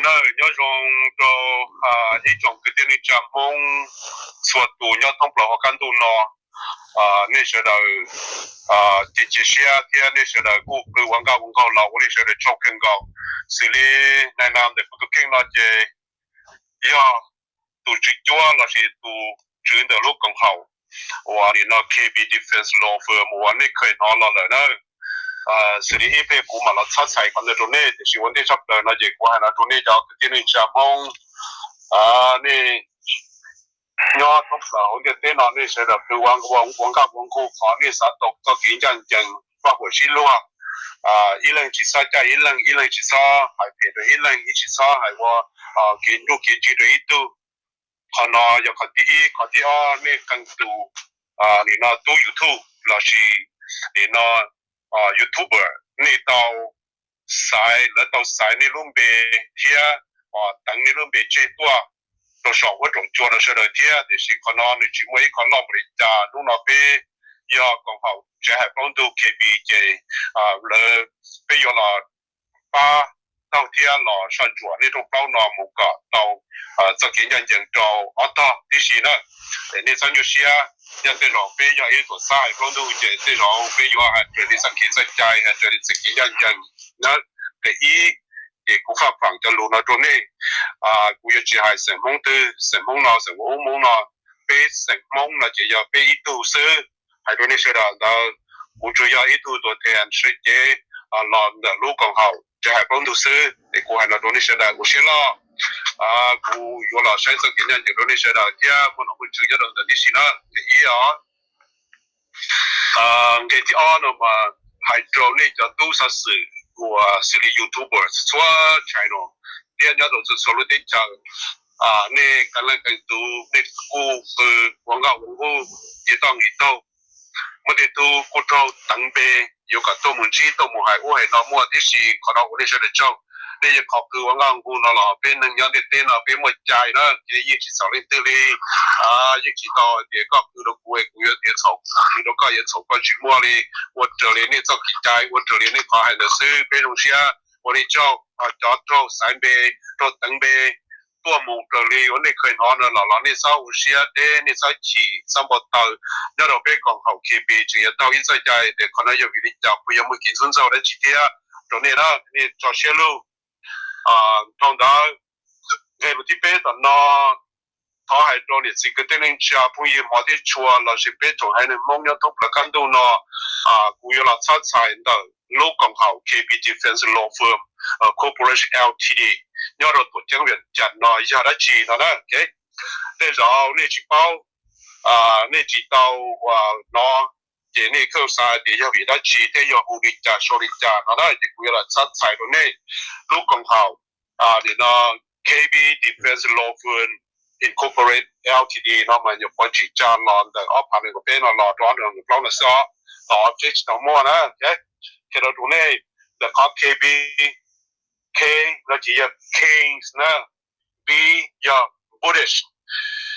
Nyob zoo rau ib tsoom kwv tij neej tsa Hmoob txhua tus nyob thoob plaws hauv qab ntuj no. Nej sawv daws cia cia siab thiab nej sawv daws kuj pw ua nkauj ua nkaus los ua nej sawv daws tsaug kawg nkaus. Xws li nais nas ntawm kuv tus kheej no ces yog tus tswv cuab lossis tus tswv ntawm lub koom haum uas nim no K B Defense Law Firm uas nej kheev hnov los lawm na. Xws li ib pliag kuv mam los txhab txhais qhov ntawd rau nej, tiam sis ua ntej tshaj plaws no ces kuv hais no rau nej cov kwv tij neej tsa Hmoob, nej nyob thoob plaws hauv ntiaj teb no nej sawv daws pw ua nkauj ua nkaus qhov nej xav tau txoj kev ncaj ncees faj huam sib luag. Ib leeg tsis txhob caj ib leeg, ib leeg tsis txhob hais phem rau ib leeg, ib tsis txhob hais ua kev nruj kev tsiv rau ib tug. Qhov no yog qhov thib ib. Qhov thib ob, nej qee tus nim no tub YouTube lossis nim no YouTuber, nej tau xaiv, lawv tau xaiv nej lub npe thiab teev nej lub npe tseg tuaj rau saum huab tsoom cua rau sawv daws thiab, tiam sis qhov no nws tsis muaj ib qho loj npaum li cas. Hnub no peb yog koom haum tsev hais plaub ntug K B ces lawv, peb yuav los pab taug thiab los soj ntsuam nej rooj plaub no mus kom tau txoj kev ncaj ncees rau ob tog tib si na. Es nej txhob nyuaj siab, yog tej zaum peb yog ib tuam txhab hais plaub ntug ces tej zaum peb yuav hais raws li txoj kev txoj cai, hais raws li txoj kev ncaj ncees na. Qhov ib, ces kuv faj feem cov lus no rau nej. Kuv yuav tsis hais xeem Hmoob twg, xeem Hmoob no xeem ub Hmoob no, peb xeem Hmoob no ces yog peb ib tug xwb. Hais rau nej sawv daws ntawd, kuv tsuas yog ib tug tuam thees sawv cev los ntawm lub koom haum tsev hais plaub ntug xwb. Es kuv hais no rau nej sawv daws ua siab loj. Kuv yuav los saib txoj kev ncaj ncees rau nej sawv daws thiab muaj nom muaj tswv nyob rau ntawm tib si na. Qhov ib os, nqe thib ob no mas hais rau nej cov tub xov xwm uas xws li YouTuber txhua tshais no thiab nyob rau txhua txhua lub teb chaws. Nej qee leej qee tus nej kuj pw ua nkauj ua nkuj, ces toj nqis taug, muaj tej tug kuj raug teev npe, yuav kom tuaj mus ntsib tuaj mus hais ub hais no muaj tib si. Qhov no ua nej sawv daws tsaug. Nej yeej qhov pw ua nkauj nkuj no los peb neeg nyob ntiaj teb no peb muaj cai na, ces yeej tsis txhaum leej twg li. Yeej tsis tau hais tias koj pw rau kuv es kuv yuav tias txhaum, pw rau koj yuav txhaum, koj tsis muaj li. Ua raws li nej txoj kev cai, ua raws li nej qhov hais ntawd xwb. Peb zoo siab ua nej tsaug. Cov raug xaiv npe, raug teev npe tuaj mus raws li uas nej kheev hnov no los los nej txhob ua siab deb, nej txhob chim, txhob npau taws. Nyob rau peb koom haum K B tseem yuav taug ib txoj cai tias qhov no yog vim li cas, puas yog muaj kev ntxub ntxaug dab tsi thiab rau nej na, nej tso siab lug. Dhau ntawd, nqe lus thib peb tom no, thov hais rau niam txiv kwv tij neej tsa phooj ywg hmov thiab tshua lossis peb tsoom haiv neeg Hmoob nyob thoob plaws qab ntuj no, kuv yuav los txhab txhais ntawm lub koom haum K B Defense Law Firm Corporation L T D nyob rau tuam ceeb Vias Cas no yog dab tsi no na. Tej zaum nej tsis paub, nej tsis tau hnov, ces nej kuj xav tias yog vim dab tsi thiab yog hu li cas sau li cas no na, ces kuv yuav los txhab txhais rau nej. Lub koom haum nim no K B Defense Law Firm Incorporated L T D no mas nyuam qhuav tsim tsa los ntawm ob phav nees nkaum peb no los rau ob phav nees nkaum plaub no xwb os, tau peb tsis tau muaj na. Qhia rau rau nej, ntawm qhov K B, K no ces yog Kings na, B yog British,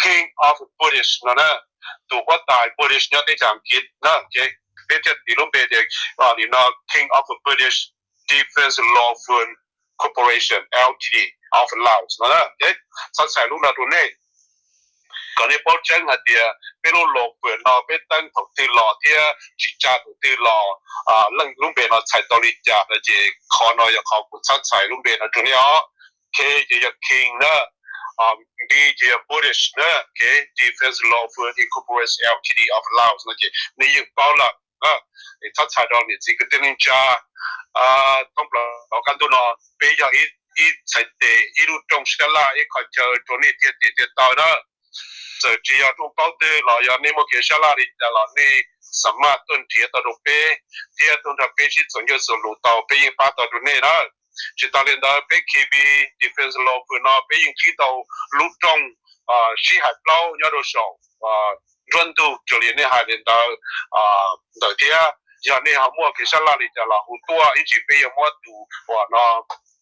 King of British no na, tus huab tais British nyob teb chaws Askiv na. Peb thiaj tis lub npe tias nim no King of British Defense Law Firm Corporation L T D of Laos no. Txhob txhais lub no rau nej, kom nej paub tseeb hais tias peb lub law firm no peb teeb thaum twg los thiab tsim tsa thaum twg los, lub npe no txhais tau li cas no ces qhov no yog qhov kuv txhob txhais lub npe no rau nej os. K ces yog King na, B ces yog British na, Defense Law Firm Incorporated L T D of Laos no ces nej yeej paub lawm. Txhob txhais rau niam txiv kwv tij neej tsa thoob plaws qab ntuj no, peb yog ib txhais tes, ib lub rooj sab laj, ib qho chaw rau nej tiag tiag tiag taw na. Txawm tsis yog rooj plaub twg los yog nej muaj kev sab laj li cas los nej xam maj tuaj nrhiav tau rau peb thiab tuaj nrog peb sib txuas ncauj txuas lus tau, peb yeej pab tau rau nej na. Tsis tas li ntawd peb K B Defense Law Firm no peb yeej qhib tau lub rooj sib hais plaub nyob rau saum nruab ntug raws li nej hais li ntawd ntawd thiab. Yog nej ho muaj kev sab laj li cas los hu tuaj, ib ntsis peb yuav muab tus uas no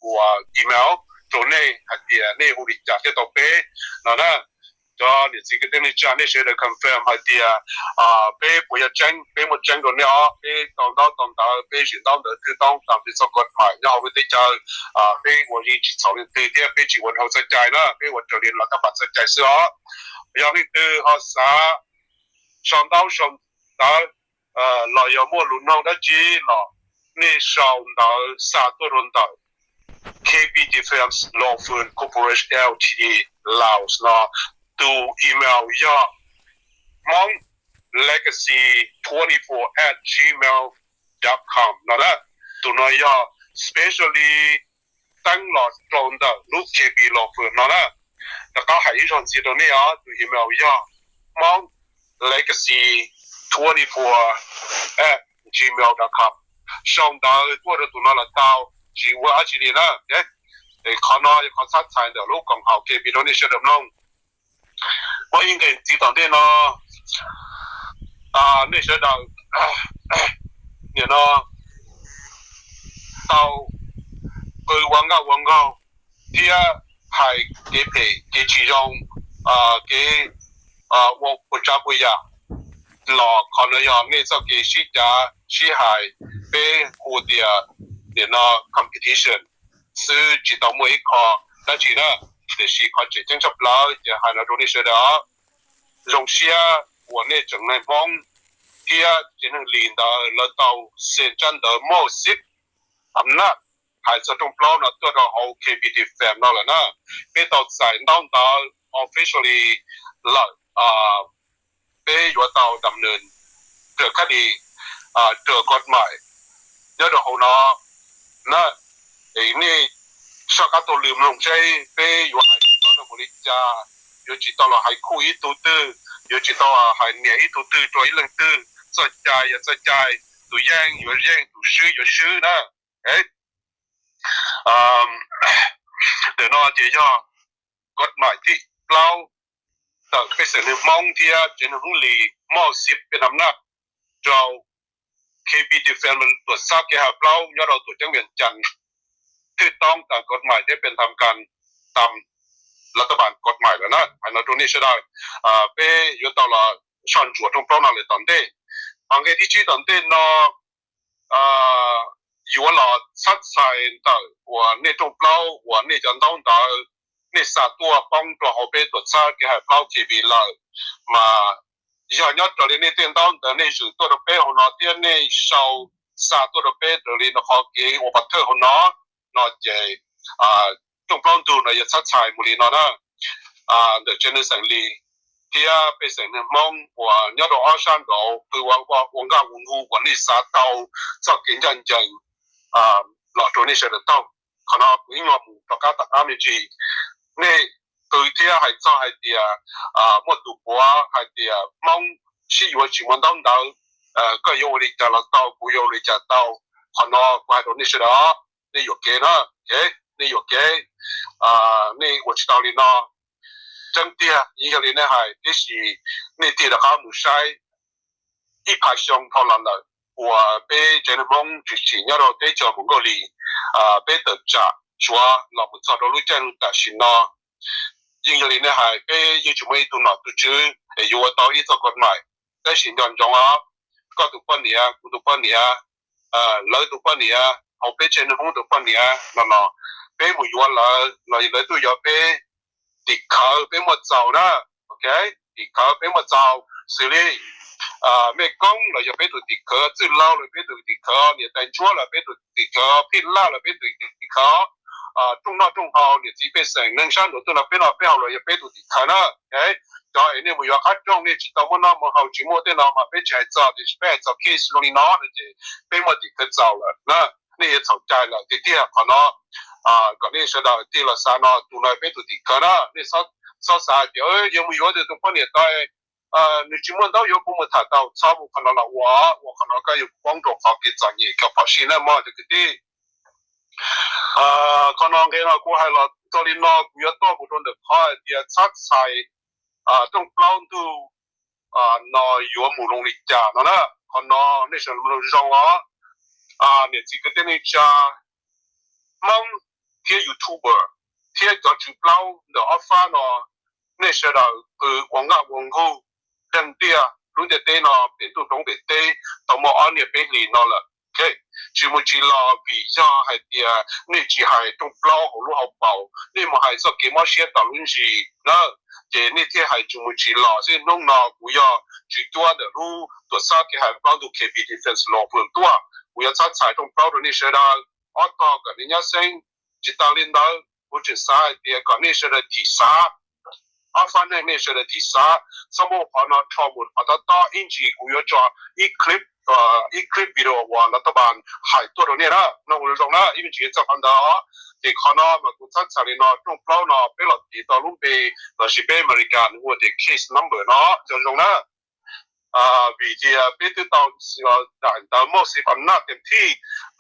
ua email rau nej hais tias nej hu li cas thiaj tau peb no na. Cov niam txiv kwv tij neej tsa, nej sawv daws confirm hais tias peb puas yog tseeb, peb muaj tseeb rau nej os, peb tau ntaub tau ntawv, peb zwm ntaub ntawv twg tau tam li txoj kod mais nyob hauv lub teb chaws, peb ua yeej tsis txhaum leej twg thiab peb tsis ua dhau txoj cai na, peb ua raws li lawv tab pas txoj cai xwb os. Yog leej twg ho xav sau ntaub sau ntawv los yog muaj lus noog dab tsi los nej sau ntawv xa tuaj rau ntawm K B Defense Law Firm Corporation Ltd Laos no tus email yog Hmong Legacy twenty four at gmail dot com no na. Tus no yog specially teeb los rau ntawm lub K B Law Firm no na. Rov qab hais ib zaug ntxiv rau nej os, tus email yog Hmong Legacy twenty four at gmail dot com. Sau ntawv tuaj rau tus no los tau, tsis ua dab tsi li na. Qhov no yog qhov txhab txhais ntawm lub koom haum K B rau nej sawv daws mloog. Muaj ib nqe ntxiv tom ntej no, nej sawv daws nim no tau qw ua nkauj ua nraug thiab hais kev phem kev tsis zoo, kev ua puas tsav puas yam los qhov no yog nej txoj kev sib cav sib hais, peb hu tias nim no competition xwb, tsis tau muaj ib qho dab tsi na. Tiam sis qhov tseem ceeb tshaj plaws ces hais no rau nej sawv daws, zoo siab uas nej tseem neeg Hmoob thiab tsev neeg Lis ntawd lawv tau xeem tsab ntawv moj xib am naj hais txog rooj plaub no tuaj rau hauv K B Defense no lawm na. Peb tau txais ntaub ntawv officially lawm, peb yuav tau dam nws raws khab dis, raws kod mais nyob rau hauv no na. Es nej soj qab taug lw mloog seb peb yuav hais rooj plaub no mus li cas, yuav tsis tau los hais khuj ib tug twg, yuav tsis tau hais niam ib tug twg rau ib leej twg. Txoj cai yog txoj cai, tus yeej yuav yeej, tus swb yuav swb na. Ntawm no ces yog kod mais thib plaub ntawm pej xeem neeg Hmoob thiab tsev neeg Hmoob Lis moj xib peb nam naj rau K B Defense tuam txhab kev hais plaub nyob rau tuam ceeb Vias Cas thwj toob tam kod mais thiab pes tham kas tam laj tab pas kod mais lawm na. Hais no rau nej sawv daws, peb yuav tau los soj ntsuam rooj plaub no lawm tom ntej. Ho nqe thib tsib tom ntej no yuav los txhab txhais ntawm uas nej rooj plaub uas nej cov ntaub ntawv nej xa tuaj poob rau hauv peb tuam txhab kev hais plaub K B lawm, mas yog nyob raws li nej tej ntaub ntawv nej zwm tuaj rau peb hauv no thiab nej sau xa tuaj rau peb raws li no qhov kev ua pov thawj hauv no, no ces rooj plaub ntug no yuav txhab txhais mus li no na. Ntawm tsev neeg xeem Lis thiab pej xeem neeg Hmoob uas nyob rau ob sab nraud pw ua ua nkaj ua nkuj uas nej xav tau txoj kev ncaj ncees los rau nej sawv daws taug. Qhov no kuv ib nyuag mus rov qab tom qab me ntsis. Nej qw thiab hais txog hais tias muaj tus puav hais tias Hmoob sib yuav tsis muaj ntaub ntawv, koj yuav ua li cas los tau, kuv yuav ua li cas tau. Qhov no kuv hais rau nej sawv daws, nej yuam kev na, nej yuam kev, nej ua tsis tau li no. Tseeb tiag yeej yog li nej hais, tiam sis nej tig rov qab mus saib ib phav xyoo dhau los lawm uas peb tsev neeg Hmoob tshwm sim nyob rau teb chaws Moos Nkaus Lis, peb tawm tsam suav los mus txog rau lub caij tam sim no. Yeej yog li nej hais, peb yeej tsis muaj ib tug nom tus tswv es yuav ua tau ib txoj kod mais. Tab sis nco ntsoov os, koj tus poj niam, kuv tus poj niam, lawv tus poj niam, hauv peb tsev neeg Hmoob tus poj niam no los, peb mus yuav lawv los lawv tuaj yuav peb, tim khawv peb muaj txaus na. Ok, tim khawv peb muaj txaus, xws li Mej Koob los yog peb tus tim khawv, Txwj Laug los peb tus tim khawv, niam tais Ntsuab los peb tus tim khawv, Phij Laj los peb tus tim khawv, rooj noj rooj haus, niam txiv pej xeem neeg sab nraud tuaj nrog peb noj peb haus los yog peb tus tim khawv na. Cov es nej mus yuav qab rooj nej tsis tau muaj noj muaj haus tsis muaj tej no mas peb tsis hais txog, tiam sis peb hais txog case zoo li no no ces peb muaj tim khawv txaus lawm na. Nej yuav txhaum cai lawm tiag tiag qhov no. Kom nej sawv daws tig los xav no, tus no peb tus tim khawv na, nej txhob xav hais tias yuav mus yuav tus poj niam tau, nws tsis muaj ntaub yuav, kuv mus tham tau, txhob mus qhov no los ua, ua qhov no koj yuav poob rau qhov kev txom nyem kawg phom sij na mog cov kwv tij. Qhov no nqe no kuv hais los txog li no, kuv yuav tuaj mus rau ntawm qhov hais tias txhab txhais rooj plaub ntug no yuav mus zoo li cas no na. Qhov no nej sawv daws zoo os, niam txiv kwv tij neej tsa Hmoob thiab YouTuber thiab cov tswv plaub ntawm ob fab no, nej sawv daws qw ua nkaj ua nqug, deeg tiaj lub ntiaj teb no pem ntuj roob pem teb tau muaj ob niaj peb hlis no lawm. Tsis mus tsis los vim yog hais tias nej tsis hais rooj plaub hauv lub hauv paus, nej mus hais txoj kev mob siab tom lub ntsis na, ces nej thiaj hais tsis mus tsis los xwb. Hnub no kuv yog tswv cuab ntawm lub tuam txhab kev hais plaub ntug K B Defense Law Firm tuaj, kuv yuav txhab txhais rooj plaub rau nej sawv daws, ob tog kom nej nyob xeeb. Tsis tas li ntawd, kuv tseem xav hais tias kom nej sawv daws thim xav ob fab neeg, nej sawv daws thim xav, txhob muab qhov no rho mus qhov tob tob. Ib ntsis kuv yuav tso ib clip, ib clip video uas lawv tab pas hais tuaj rau nej na, mloog zoo na, ib me ntsis txog qhov ntawd. Ces qhov no mas kuv txhab txhais li no, rooj plaub no peb los tiv tau lub npe lossis peb America nws hu tias case number no, nco zoo na. Vim tias peb twb tau daim ntawv moj xi pam naj tes thij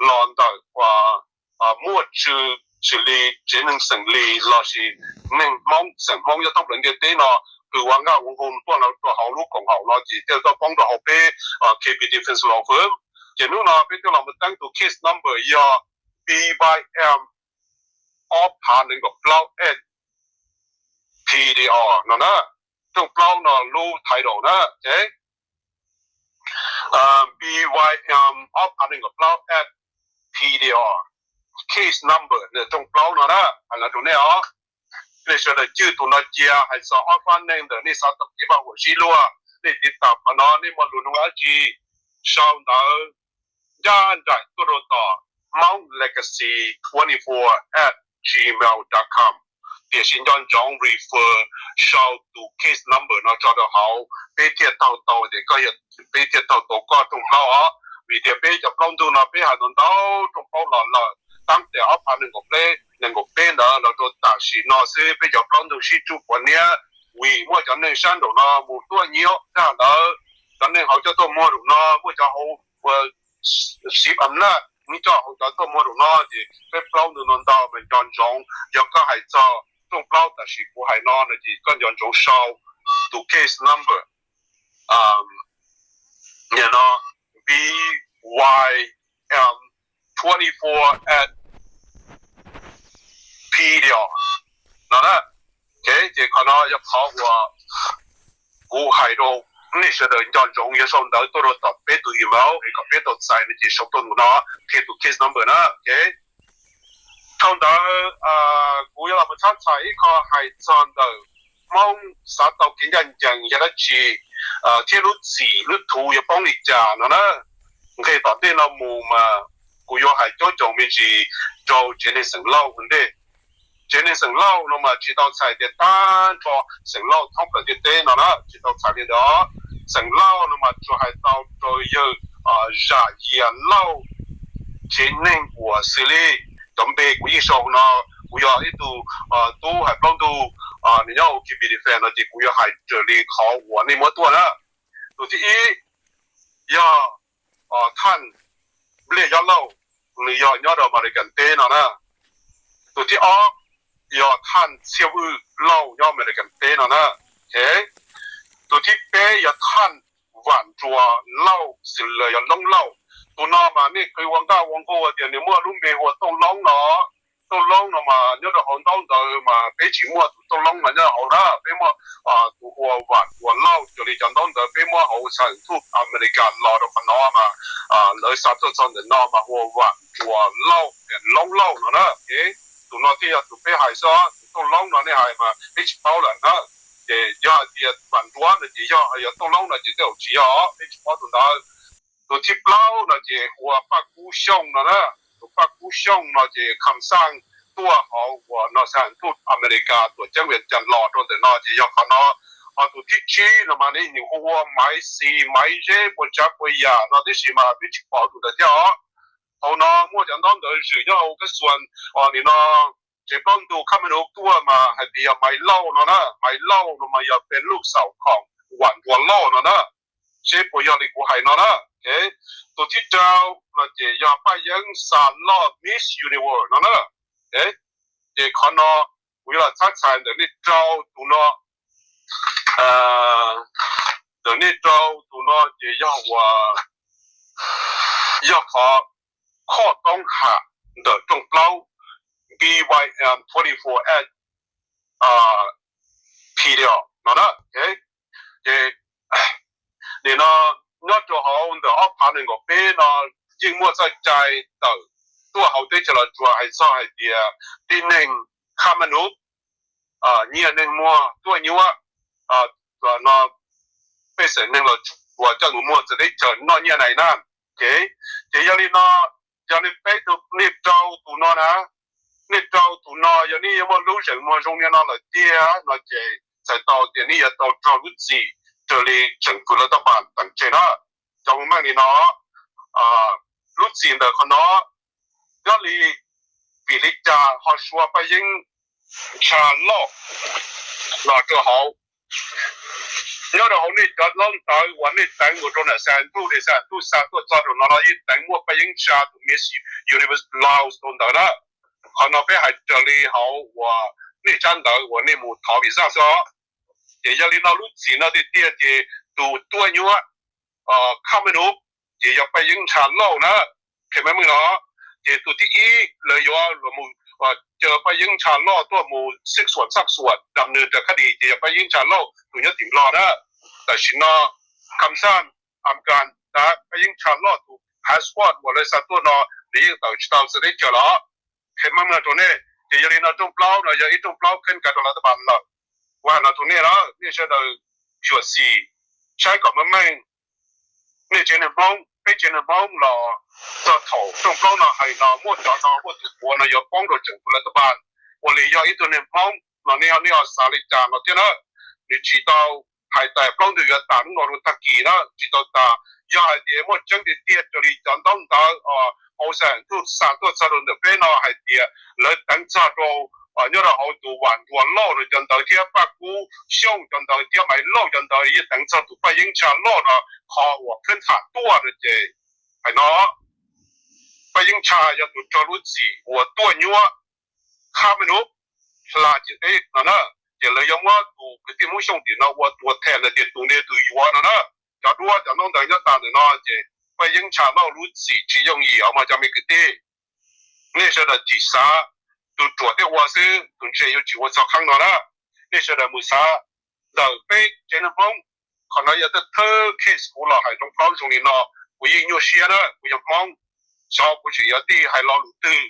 los ntawm uas muaj tsw, tsw li tsev neeg xeem Lis lossis neeg Hmoob xeem Hmoob nyob thoob plaws ntiaj teb no, qw ua nkaj ua nqug tuaj rau hauv lub koom haum no ces thiaj tau poob rau hauv peb K B Defense Law Firm. Ces hnub no peb twb los mus teeb tus case number yog B Y M ob phav nees nkaum plaub at P D R no na. Rooj plaub no lub title na, B Y M ob phav nees nkaum plaub at P D R, case number rooj plaub no na, hais los rau nej os. Nej sawv daws cwj tus no cia, hais txog ob fab neeg ntawm nej xav tau kev vaj huam sib luag, nej tiv tam qhov no, nej muaj lus nug dab tsi, sau ntawv ncaj nraim tuaj rau tom Hmong Legacy twenty four at gmail dot com, tiam sis nco ntsoov refer sau tus case number no tso rau hauv, peb thiaj taug tau tias koj, peb thiaj taug tau koj rooj plaub os. Vim tias peb cov plaub ntug no peb hais ntau ntau rooj plaub los lawm, tab tes ob phav nees nkaum peb, nees nkaum peb ntawd los rau tam sim no xwb, peb cov plaub ntug sib tsub quav niab, vim muaj cov neeg sab nraum no mus tuaj nyiab tag ntawd, cov neeg hauv coj tuaj muag nraum no, muaj cov hauv ua siv am naj nws coj hauv cov tuaj muag nraum no, ces peb plaub ntug no ntau mas nco ntsoov, yog koj hais txog rooj plaub tam sim kuv hais no no ces koj nco ntsoov sau tus case number no, B Y M twenty four at P D R no na. Ces qhov no yog qhov uas kuv hais rau nej sawv daws nco ntsoov, yuav sau ntawv tuaj rau tom peb tus email es kom peb tau txais no ces sau tuaj ntawm no, qhia tus case number na. Dhau ntawd kuv yuav los mus txhab txhais ib qho hais txog ntawm Hmoob xav tau kev ncaj ncees yog dab tsi thiab lub txim lub thuv yuav poob li cas no na. Nqe tom ntej no mus mas kuv yuav hais caub coom me ntsis rau tsev neeg xeem Lauj ua ntej. Tsev neeg xeem Lauj no mas tsis tau txhais tias tag nrho xeem Lauj thoob plaws ntiaj teb no na, tsis tau txhais li ntawd. Xeem Lauj no mas tsuas hais tau rau yawg Zam Yias Lauj tsev neeg uas xws li cov npe kuv yeej sau no. Kuv yog ib tug tub hais plaub ntug, nws nyob hauv K B Defense no ces kuv yuav hais raws li qhov uas nej muab tuaj na. Tus thib ib yog Thaj Npliaj Yob Lauj, nws yog nyob rau Amelikas teb no na. Tus thib ob yog Thaj Txhiaj Vwj Lauj nyob Amelikas teb no na. Tus thib peb yog Thaj Vam Nruas Lauj xws li yog Loob Lauj. Tus no mas nej qw ua nkaj ua nqug tias nws muaj lub npe hu ua Tooj Loob no. Tooj Loob no mas nyob rau hauv ntaub ntawv mas peb tsis muaj tus Tooj Loob no nyob hauv na, peb muaj tus hu ua Vam Nruas Lauj. Raws li cov ntaub ntawv peb muab hauv xas thuj Amelikas los rau qhov no mas lawv xa tuaj txog ntawm no mas hu ua Vam Nruas Lauj, Loob Lauj no na. Tus no thiaj yog tus peb hais xwb, tus Tooj Loob no nej hais mas peb tsis paub lawm na. Ces yog hais tias Vam Nruas no ces yog, yog Tooj Loob no ces tej zaum tsis yog, peb tsis paub tus ntawd. Tus thib plaub no ces hu ua Paj Kub Xyooj no na. Tus Paj Kub Xyooj no ces kham xaj tuaj hauv uas no xas thuj Amelikas tuam ceeb Vias Cas los rau ntawm no ces yog qhov no. Ho tus thib tsib no mas nej nws hu ua Maiv Xis Maiv Zeb puas tsav puas yam no tib si mas peb tsis pom tus ntawd thiab os. Hauv no muaj cov ntaub ntawv zwm nyob hauv kab xuas nim no tsev plaub ntug Khab Maj Nuv tuaj mas hais tias yog Maiv Lauj no na, Maiv Lauj no mas yog peb lub xaus khoom Vam Nruas Lauj no na. Seb puas yog li kuv hais no na. Tus thib rau no ces yog Paj Yeeb Xas Loj Miss Universe no na. Ces qhov no kuv yuav los txhab txhais ntawm nej rau tus no, ntawm nej rau tus no ces yog uas yog qhov khoj koob ham ntawm rooj plaub B Y M twenty four at P D L no na. Ces nim no nyob rau hauv ntawm ob phav nees nkaum peb no yeej muaj txoj cai tawm tuaj hauv teb chaws Los Tsuas hais txog hais tias tib neeg Kamloops, nyiaj neeg muag tuaj nyuab, no pej xeem neeg Los Tsuas coj mus muag txawv teb chaws noj nyiaj nais na. Ces, ces yog li no, yog nej peb tug, nej rau tus no na, nej rau tus no yog nej yuav muaj lub zeem muag zoo li no lawm tiag no ces txhais tau tias nej yuav tau raug lub txim raws li tseem fwv lawv tau pam teem tseg na. Cov mus meej li no, lub txim ntawm qhov no nyob li vim li cas ho sua Paj Yeeb Tsha Lauj los rau hauv, nyob rau hauv nej cov ntaub ntawv uas nej teev mus rau ntawm Xas Ntuj, Xas Ntuj xa tuaj txog rau no no yeej teev muaj Paj Yeeb Tsha tus Miss Universe Laos rau ntawd na. Qhov no peb hais raws li hauv uas nej tsab ntawv uas nej mus thov visa xwb os. Ces yog li no lub txim no tiag tiag ces tus tuaj nyuab Kamloops ces yog Paj Yeeb Tsha Lauj na. Qhia meej meej no, ces tus thib ib lawv yuav los mus caw Paj Yeeb Tsha Lauj tuaj mus xib xuam xab xuam dam nws raws khab dis ces yog Paj Yeeb Tsha Lauj tus nyob tim Nplog na. Tam sim no Kam Xaj Am Kas, Paj Yeeb Tsha Lauj tus passport uas lawv xa tuaj no nws yeej tawm tsis tau txawv teb chaws los. Qhia meej meej rau nej ces yog li no rooj plaub no yog ib rooj plaub kheeb kav rau lawv tab pas lawm. Kuv hais no rau nej lawm, nej sawv daws xyuam xim saib kom meej meej. Nej tsev neeg Hmoob, peb tsev neeg Hmoob los txog thaum rooj plaub no hais no muaj cov no muaj tus puav no yuav poob rau tseem tus lawv tab pas. Ua li yog ib tug neeg Hmoob no nej, nej ho xav li cas no thiab na. Nws tsis tau hais tias plaub ntug yuav tas hnub no rau tag kis na, tsis tau tas. Yog hais tias muaj tseeb tiag tiag raws li cov ntaub ntawv hauv Xas Ntuj xa tuaj txog rau ntawm peb no hais tias lawv teev txog rau nyob rau hauv tus Vam Nruas Lauj no cov ntawv thiab Paj Kub Xyooj cov ntawv thiab Maiv Lauj cov ntawv yeej teev txog tus Paj Yeeb Tsha Lauj no qhov uas khab tham tuaj no ces hais no Paj Yeeb Tsha yog tus raug lub txim uas tuaj nyuab Kamloops hla ciam teb no na. Ces lawv yuav muab tus kwv tij Hmoob Xyooj tim no ua tua them ntawd tias tus ntiag tus yuav no na. Cov duab cov ntaub ntawv nyob tas ntawm no ces Paj Yeeb Tsha Lauj lub txim tsis yooj yim os mog cov me kwv tij. Nej sawv daws tsis xav, tus ruam thiaj ua xwb, tus ntse yuav tsis ua txog qheeb no na. Nej sawv daws mus xav ntawm peb tsev neeg Hmoob. Qhov no yog thawj thawj case kuv los hais rooj plaub zoo li no, kuv yeej nyuaj siab na, kuv yog Hmoob, xyov kuv tseem yuav tij hais lo lus twg,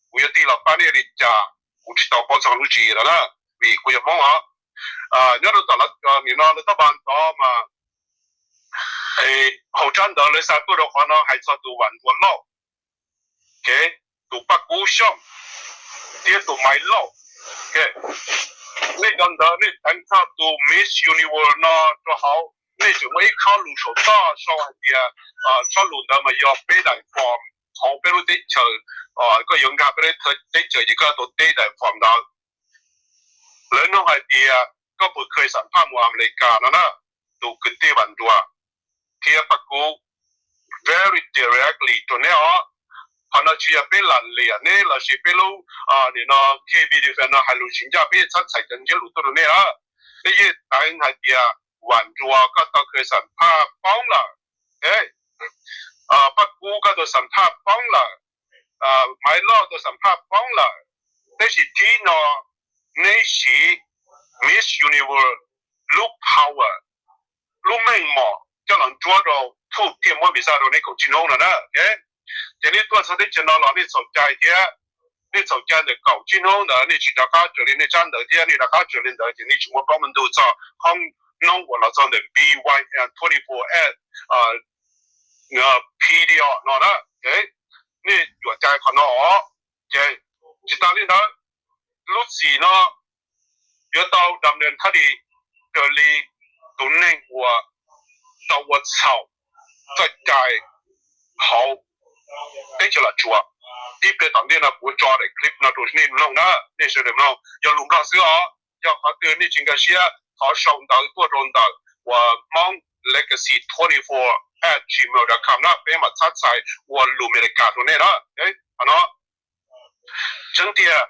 kuv yuav tij los pab nej li cas, kuv tsis tau paub txog lub tswv yim lawm na, vim kuv yog Hmoob os. Nyob rau tom nim no lawv tab pas tod mas hauv tsab ntawv lawv xa tuaj rau qhov no hais txog tus Vam Nruas Lauj, tus Paj Kub Xyooj thiab tus Maiv Lauj. Nej cov ntawv nej teev txog tus Miss Universe no rau hauv, nej tseem muaj ib khob lus saum toj sau hais tias, khob lus ntawd mas yog peb daim form hauv peb lub teb chaws, koj yuav nkag peb lub teb chaws ces koj tau teb daim form ntawd. Lawv nug hais tias koj puas kheev xam phaj mus Amelikas no na. Tus kwv tij Vam Nruas thiab Paj Kub very directly rau neb os. Qhov no tsis yog peb lam liam neb lossis peb lub, nim no K B D F no hais lus tsis ncaj, peb txhob txhais cov ntsiab lus tuaj rau nej na. Nej yeej teev hais tias Vam Nruas koj tau kheev xam phaj poob lawm, Paj Kub koj tau xam phaj poob lawm, Maiv Lauj tau xam phaj poob lawm. Tab sis thib no neb siv Miss Universe lub power, lub meej mom coj los nruab rau thuj thiaj muab visa rau neb kaum tsib hnub no na. Ces nej tuaj txog teb chaws no los nej txhaum cai thiab, nej txhaum cai ntawm kaum tsib hnub ntawd nej tsis rov qab raws li nej tsab ntawv thiab nej rov qab raws li ntawd ces nej tsis muaj plaub muaj ntug txog qhov noob uas los txog ntawm B Y M twenty four at P D L no na. Nej yuam cai qhov no os. Ces tsis tas li ntawd, lub txim no yuav tau dam ntawv thab dis raws li tus neeg uas tau ua txhaum txoj cai hauv teb chaws Los Tsuas. Ib pliag tom ntej no kuv tso daim clip no rau nej mloog na, nej sawv daws mloog, yog lus Nplog xwb os. Yog qhov twg nej tsis nkag siab thov sau ntawv tuaj rau ntawm uas Hmoob Legacy twenty four at gmail dot com na, peb mam txhab txhais ua lus Amelikas rau nej na. Qhov no tseeb tiag,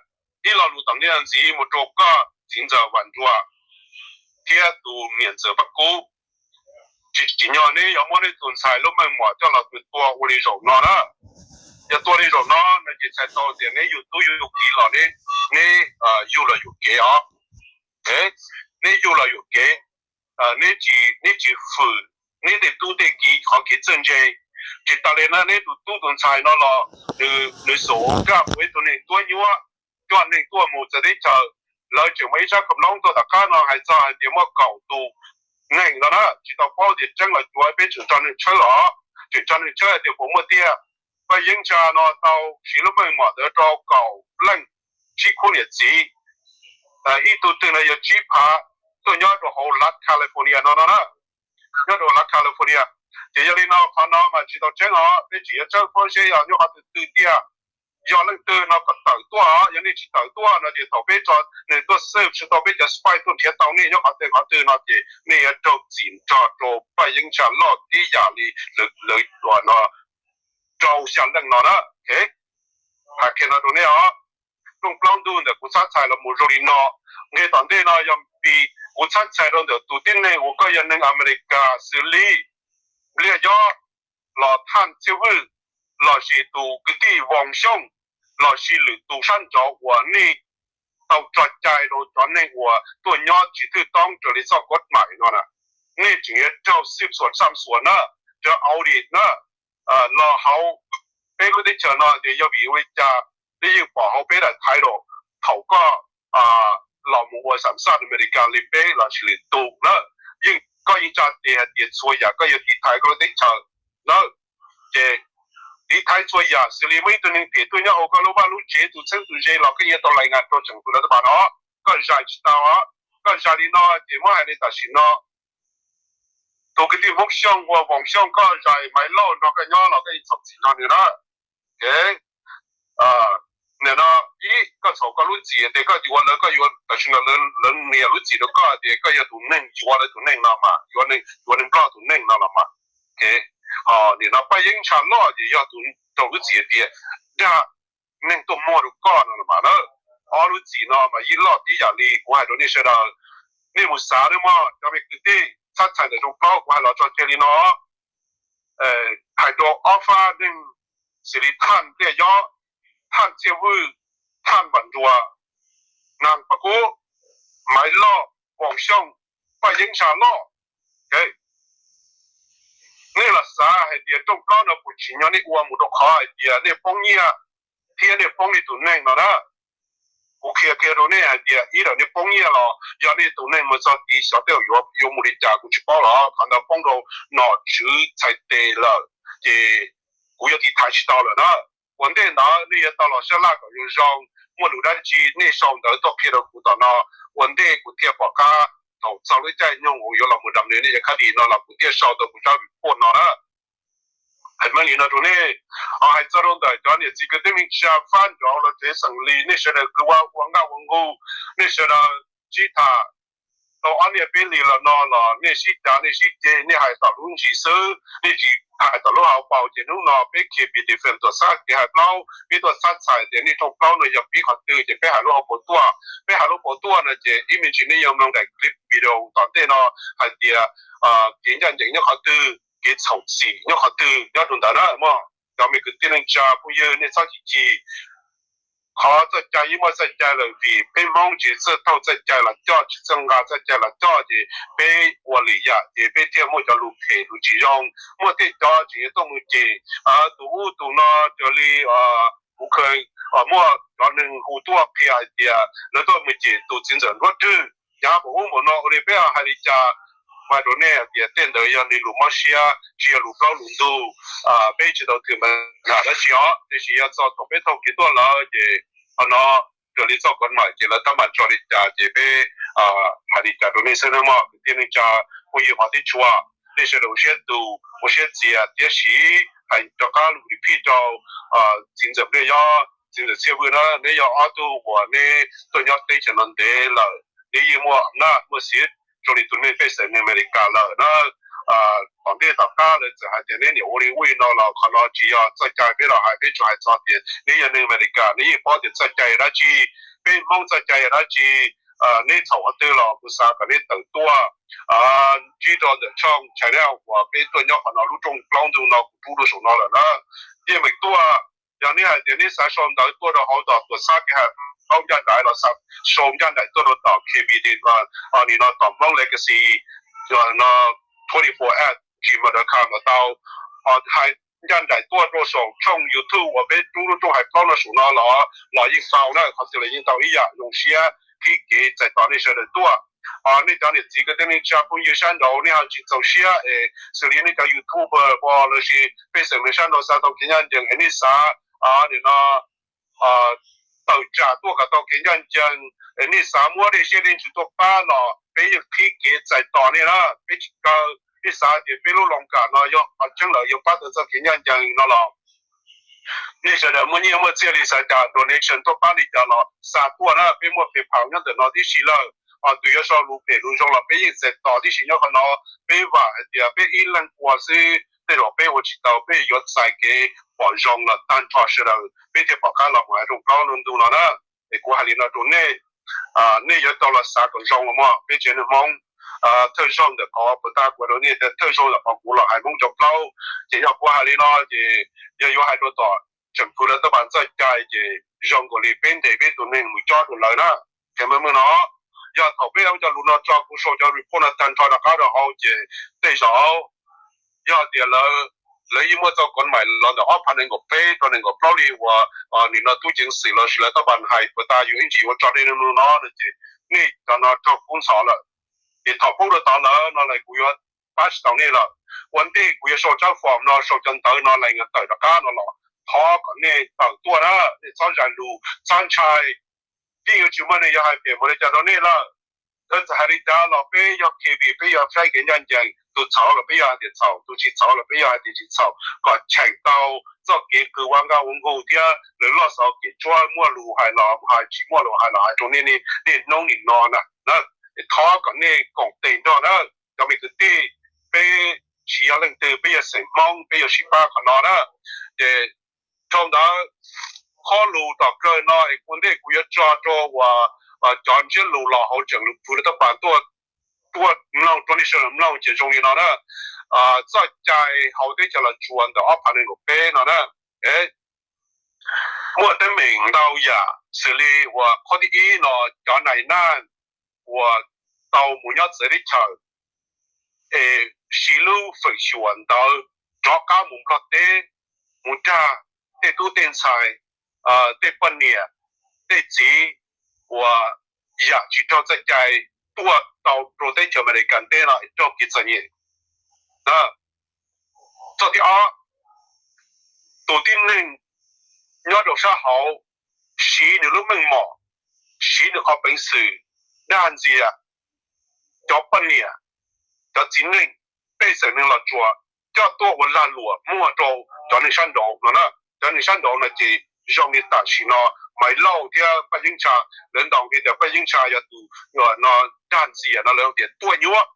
ib lo lus tom ntej ntxiv mus rau koj txiv ntxawm Vam Nruas thiab tus niam ntxawm Paj Kub. Tsis tsim nyog neb yuav muab neb tus ntxhais lub meej mom coj los tua ua li zaum no na. Yog tua li zaum no no ces txhais tau tias neb yug tub yug ki los neb, neb yug los yuam kev os. neb yug los yuam kev, neb tsis, neb tsis fwm neb tej tub tej ki qhov kev txawj ntse. Tsis tas li na, neb tus tub tus ntxhais no los nws xub kaj ua ib tug neeg tuab nyuab, coj neeg tuaj mus txawv teb chaws. Lawv tseem muaj ib sab kom loob tuaj tom qab no hais txog hais tias muaj kaum tus neeg no na, tsis tau paub tias tseeb los cuav, peb tseem tso neeg tshawb los, tseem tso neeg tshawb hais tias puas muaj tiag. Paj Yeeb Ntsha no tau siv lub meej mom ntawd rau kaum leej tsib khub niam txiv. Ib tug twg no yog tsib phav, tuaj nyob rau hauv lav California no no na, nyob rau lav California. Ces yog li no qhov no mas tsis tau tseeb os, peb tseem yuav tshawb paub seb yog nyob qhov twg twg tiag. Yog leej twg no kom tawm tuaj, yog nej tsis tawm tuaj no ces thaum peb tso neeg tuaj xwb tsis tau, peb cov spy tuaj nrhiav tau nej nyob qhov twg qhov twg no ces nej yuav raug txim nrog rau Paj Yeeb Ntsha loj tib yam li lawv no rau xya leej no na. Hais qhia no rau nej os. Rooj plaub ntuj ntawm kuv txhab txhais los mus zoo li no. Nqe tom ntej no yog vim kuv txhab txhais rau ntawm tus tib neeg uas koj yog neeg Amelikas xws li Npliaj Yob los Thaj Txhiaj Vwj lossis tus kwv tij Voos Xyooj lossis lwm tus sab nraud uas nej tau tso cai rau cov neeg uas tuaj nyob tsis thwj toob raws li txoj kov maim no na, nej tseem yuav raug xwb xuas xam xuas na, raug audit na. Los hauv peb lub teb chaws no tias yog vim ua li cas nej yeej pom hauv peb daim title thaum koj los mus ua xam xaj Amelikas li peb lossis lwm tus na, yeej koj yeej tsa tes hais tias txhua yam koj yuav tiv thaiv koj lub teb chaws na. Ces tiv thaiv txhua yam xws li muaj ib tug neeg phem tuaj nyob hauv koj lub vaj lub tsev tus txheeb tus ze los koj yuav tau lais ngas rau tseem tus lawv tab pas no. Koj zais tsis tau, koj zais li no ces muab hais li tam sim no tus kwv tij Hmoob Xyooj ua Voos Xyooj, koj zais Maiv Lauj nrog koj nyob los koj yeej txhaum txim nrog nws na. Nim no ib, koj txhaum koj lub txim tias koj yuav lawv, koj yuav tam sim no lawv nias lub txim rau koj tias koj yog tus neeg yuav lawv tus neeg no mas, yuav neeg Nplog tus neeg no los mas. Ho nim no Paj Yeeb Ntsha loj ces yog tus raug lub txim tias dag neeg tuaj muag rau koj no los mas na. Ob lub txim no mas yeej loj tib yam li kuv hais rau nej sawv daws. Nej mus xav nawb mog cov me kwv tij txhab txhais ntawm rooj plaub kuv hais los tso tseg li no. Hais rau ob fab neeg xws li Thaj Npliaj Yob, Thaj Txhiaj Vwj, Thaj Npam Nruas, Nas Paj Kub, Maiv Lauj, Voos Xyooj, Paj Yeeb Ntsha loj. Nej los xav hais tias rooj plaub no kuv tsim nyog nej ua mus rau qhov hais tias nej poob nyiaj thiab nej poob nej tus neeg no na. Kuv qhia qhia rau nej hais tias ib, yog nej poob nyiaj los yog nej tus neeg mus txog tid xyov tej zaum yuav mus li cas kuv tsis paub los qhov ntawd poob rau nom tswv txhais tes lawm, ces kuv yuav tiv thaiv tsis tau lawm na. Ua ntej ntawd nej yuav tau los sab laj kom zoo zoo, muaj lus dab tsi nej sau ntawv tuaj qhia rau kuv tom no, ua ntej kuv thiaj pom qab thaum txog lub caij nyoog uas yuav los mus dam nws nej cov khab dis no los kuv thiaj sau tau kuv tsab report no na. Hais meej li no rau nej, hais txog rau ntawm cov niam txiv kwv tij neej tsa fab nraud los tsev xeem li nej sawv daws kwv ua nkaj ua nqug, nej sawv daws sib tham tau ob niaj peb hlis los no los nej sib cav nej sib ceg, nej hais tom lub ntsis xwb, nej tsis hais tom lub hauv paus. Ces hnub no peb K P defense tuam txhab kev hais plaub, peb tuaj txhab txhais tias nej rooj plaub no yog pib qhov twg ces peb hais lub hauv paus tuaj. Peb hais lub paus tuaj no ces ib me ntsis nej yuav mloog daim clip video tom ntej no hais tias kev ncaj ncees nyob qhov twg, kev txhaum txim nyob qhov twg nyob rau ntawd na mog. Cov me kwv tij neej tsa phooj ywg nej txhob chim chim, qhov txoj cai yeej muaj txoj cai lawm vim peb Hmoob tsis txawj taug txoj cai los coj, tsis txawj nqa txoj cai los coj ces peb ua lwm yam ces peb thiaj muaj cov lus phem lus tsis zoo. Muaj tej cov tseem yuav tuaj mus cem tus ub tus no raws li kuv kheev muaj cov neeg hu tuaj qhia hais tias lawv tuaj mus cem tus txiv ntxawm Nruab Rwg, nyav npaum ub npaum no ua li peb hais li cas. Hais rau nej hais tias tej ntawd yog nws lus mob siab tsis yog lus plaub lus ntug. Peb tsis tau thwm npav dab tsi os, tiam sis yog txog thaum peb taug kev tuaj lawm ces qhov no raws li txoj kov maim ces lawv tab mas tso li cas ces peb hais li cas rau nej xwb nawb mog kwv tij neej tsa phooj ywg hmov thiab tshua. Nej sawv daws ua siab tus ua siab txias thiab siv hais rov qab lus repeat rau txiv ntxawm Npliaj Yob, txiv ntxawm Txhiaj Vwj na, neb yog ob tug uas neb tuaj nyob teb chaws no ntev lawm, neb yeej muaj naj muaj xiv zoo li tus neeg pej xeem neeg Amelikas lawm na. Tom ntej tom qab lawv txawm hais tias neb niam ua li ub li no los qhov no tsis yog txoj cai peb los hais, peb tsuas hais txog tias neb yog neeg Amelikas neb yeej paub tias txoj cai yog dab tsi, peb Hmoob txoj cai yog dab tsi. Neb txhaum qhov twg los kuv xav kom neb tawm tuaj ntsib rau ntawm tshooj channel uas peb tuaj nyob qhov no lub rooj plaub ntug no kuv rub rau saum no lawm na. Yeej meem tuaj, yog neb hais tias neb xav sau ntawv tuaj rau hauv tom tuam txhab kev hais paub ncaj nraim los sau ncaj nraim tuaj rau tom K B D, nim no tom Hmoob Legacy no twenty four at gmail dot com los tau. Hais ncaj nraim tuaj rau saum tshooj YouTube uas peb rub lub rooj hais plaub no saum no los los yeej tau na, qhov twg los yeej tau ib yam. Zoo siab qhib kev txais tos nej sawv daws tuaj. Nej cov niam txiv kwv tij neej tsa phooj ywg sab nraud nej ho tsis txaus siab es xws li nej cov YouTuber los sis pej xeem neeg sab nraud xav tau kev ncaj ncees es nej xav nim no tawm tsam tuaj kom tau kev ncaj ncees es nej xav muab dej siab dej ntsws tuaj pab los peb yeej qhib kev txais tos nej na. Peb tsis kaw, nej xav tias peb lub Loos Kas no yog qhov tseeb lawm yuav pab tau txoj kev ncaj ncees no los nej sawv daws muaj nyiaj muaj txiaj li xav cas donation tuaj pab li cas los xa tuaj na. Peb muaj PayPal nyob ntawm no tib si lawm. Tus yuav sau lus phem lus zoo los peb yeej txais tos tib si nyob qhov no. Peb vam hais tias peb ib leeg ua xwb tej zaum peb ua tsis tau, peb yuav txais kev pom zoo los tag nrho sawv daws peb thiaj pom qab los mus hais rooj plaub rooj ntug no na. Es kuv hais li no rau nej, nej yuav tau los xav kom zoo los mas peb tsev neeg Hmoob. Thawj zaug ntawm qhov puas tas kuv rau nej tias thawj zaug ntawm qhov kuv los hais Hmoob cov plaub ces yog kuv hais li no ces yog yuav hais rau tom tseem pw lawv tab pas txoj cai ces zoo nkaus li peb ntes peb tus neeg mus cob rau lawv na. Qhia meej meej no, yog thaum peb cov lus no tso kuv sau cov report no tag nrho rov qab rau hauv ces tej zaum yog tias lawv yeej muaj txoj kov maim los ntawm ob phav nees nkaum peb rau nees nkaum plaub li uas nim no tub ceev xwm los sis lawv tab pas hais puas tas yus ib ntsis ua tso nej no no no ces nej cov no raug kub ntxhov lawm. Ces thaum poob rau tod lawm no lawm kuv yuav pab tsis tau nej lawm. Ua ntej kuv yuav sau tsab form no sau cov ntawv no lawm tawm rov qab no los thov kom nej tawm tuaj na, nej txhob zais lus txhob ntshai. Yeej yuav tsis muaj neeg yuav hais phem mus li cas rau nej lawm. Lawv txawm hais li cas los peb yog K V, peb yog faib kev ncaj ncees, tus txhaum los peb yog hais tias txhaum, tus tsis txhaum los peb yog hais tias tsis txhaum, kom cheem tau txoj kev qw ua nkauj ua nkuj thiab lawv loj xaus kev tsuab muaj lus hais los hais, tsis muaj lus hais los hais rau nej niaj hnub nim no na. Thov kom nej koom tes nrog na cov me kwv tij, peb tsis yog leej twg, peb yog xeem Hmoob, peb yuav sib pab qhov no na. Ces dhau ntawd, qhov lus tom kawg no es ua ntej kuv yuav tso rau uas cov ntsiab lus los hauv tseem lus pw lawv tab pas tuaj mloog rau nej sawv daws mloog ces zoo li no na. Txoj cai hauv teb chaws Los Tsuas ntawm ob phav nees nkaum peb no na, muaj teeb meem ntau yam xws li uas qhov thib ib no cov nais naj uas tau mus nyob txawv teb chaws es siv lub feem xyuam ntawd rov qab mus Nplog teb, mus dag tej tub tej ntxhais, tej poj niam, tej txiv uas yam tsis raug txoj cai tuaj tau rau teb chaws Amelikas teb no raug kev txom nyem. Txoj thib ob, tus tib neeg nyob rau sab hauv siv nws lub meej mom, siv nws qhov peev xwm dag ntxias cov poj niam, cov txiv neej, pej xeem neeg Los Tsuas coj tuaj ua lag luam muag rau cov neeg sab nraud no na. Cov neeg sab nraud no ces zoo li tam sim no Maiv Lauj thiab Paj Yeeb Ntsha, lawv ntaus li tias Paj Yeeb Ntsha yog tus no dag ntxias no lawv tias tuaj nyuab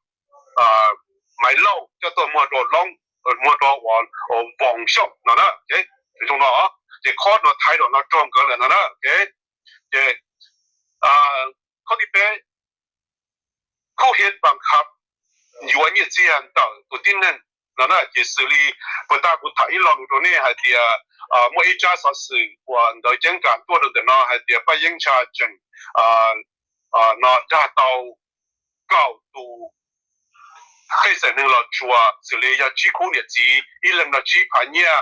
Maiv Lauj coj tuaj muag rau Loob, muag rau uas Npoo Xyooj no na. Zoo no ces qhov no thaiv rau no raug nkawd lawm no na. Ces qhov thib peb, khuj hiav npas kham yuav nyiaj txiag ntawm tus tib neeg no na. Ces xws li puas tas kuv tham ib lo lus rau nej hais tias muaj ib tsab xov xwm uas ntawd ceeb kam tuaj rau ntawm no hais tias Paj Yeeb Ntsha tseem no dag tau kaum tus pej xeem neeg Los Tsuas xws li yog tsib khub niam txiv ib leeg no tsib phav nyiaj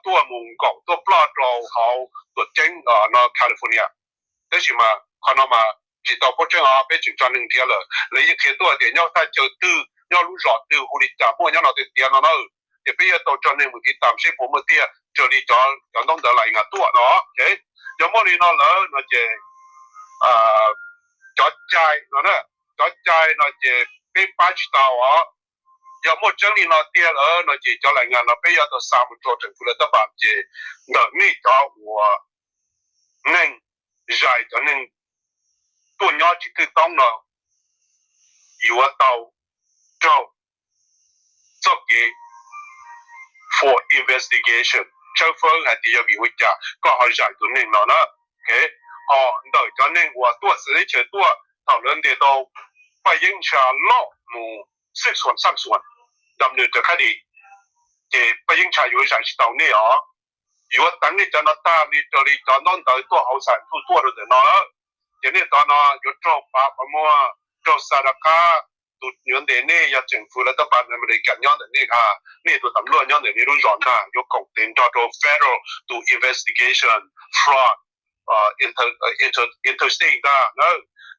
tuaj mus nkaum tuaj ploj rau hauv tuam ceeb no California. Tab sis mas qhov no mas tsis tau paub tseeb os, peb tseem tso neeg nrhiav lawm. Lawv yeej qhia tuaj tias nyob thaj chaw twg, nyob lub zos twg, hu li cas, muaj nyob no tiag tiag no na. Ces peb yuav tau tso neeg mus tiv tam seb puas muaj tiag raws li cov ntaub ntawv lais ngas tuaj no. Yog muaj li no lawm no ces cov cai no, cov cai no ces peb pab tsis tau os. Yog muaj tseeb li no tiag lawm no ces cov lais ngas no peb yuav tau xa mus rau tseem pw lawv tab pas ces ntawm nej cov uas neeg zais cov neeg tuaj nyob tsis twj toob no yuav tau raug txoj kev for investigation, tshawb fawb hais tias yog vim ua cas koj ho zais tus neeg no na. Ho ntawm cov neeg uas tuaj txawv teb chaws tuaj thaum lawv ntes tau Paj Yeeb Ntsha loj mus xwj xuas xaj xuas nrog nws raws khab dis, ces Paj Yeeb Ntsha yuav zais tsis tau nej os. yuav teev nej cov no tag li raws li cov ntaub ntawv tuaj hauv xam ntuj tuaj rau ntawm no. Ces nej tod no yuav raug pav qhov muag, raug xa rov qab, tus yuav ntes nej yog tseem fwv lawv tab pas Amelikas nyob ntawm nej, nej tus tam luaj nyob ntawm nej lub zos ntag yuav koom tes nrog rau federal tus investigation fraud interstate ntag na.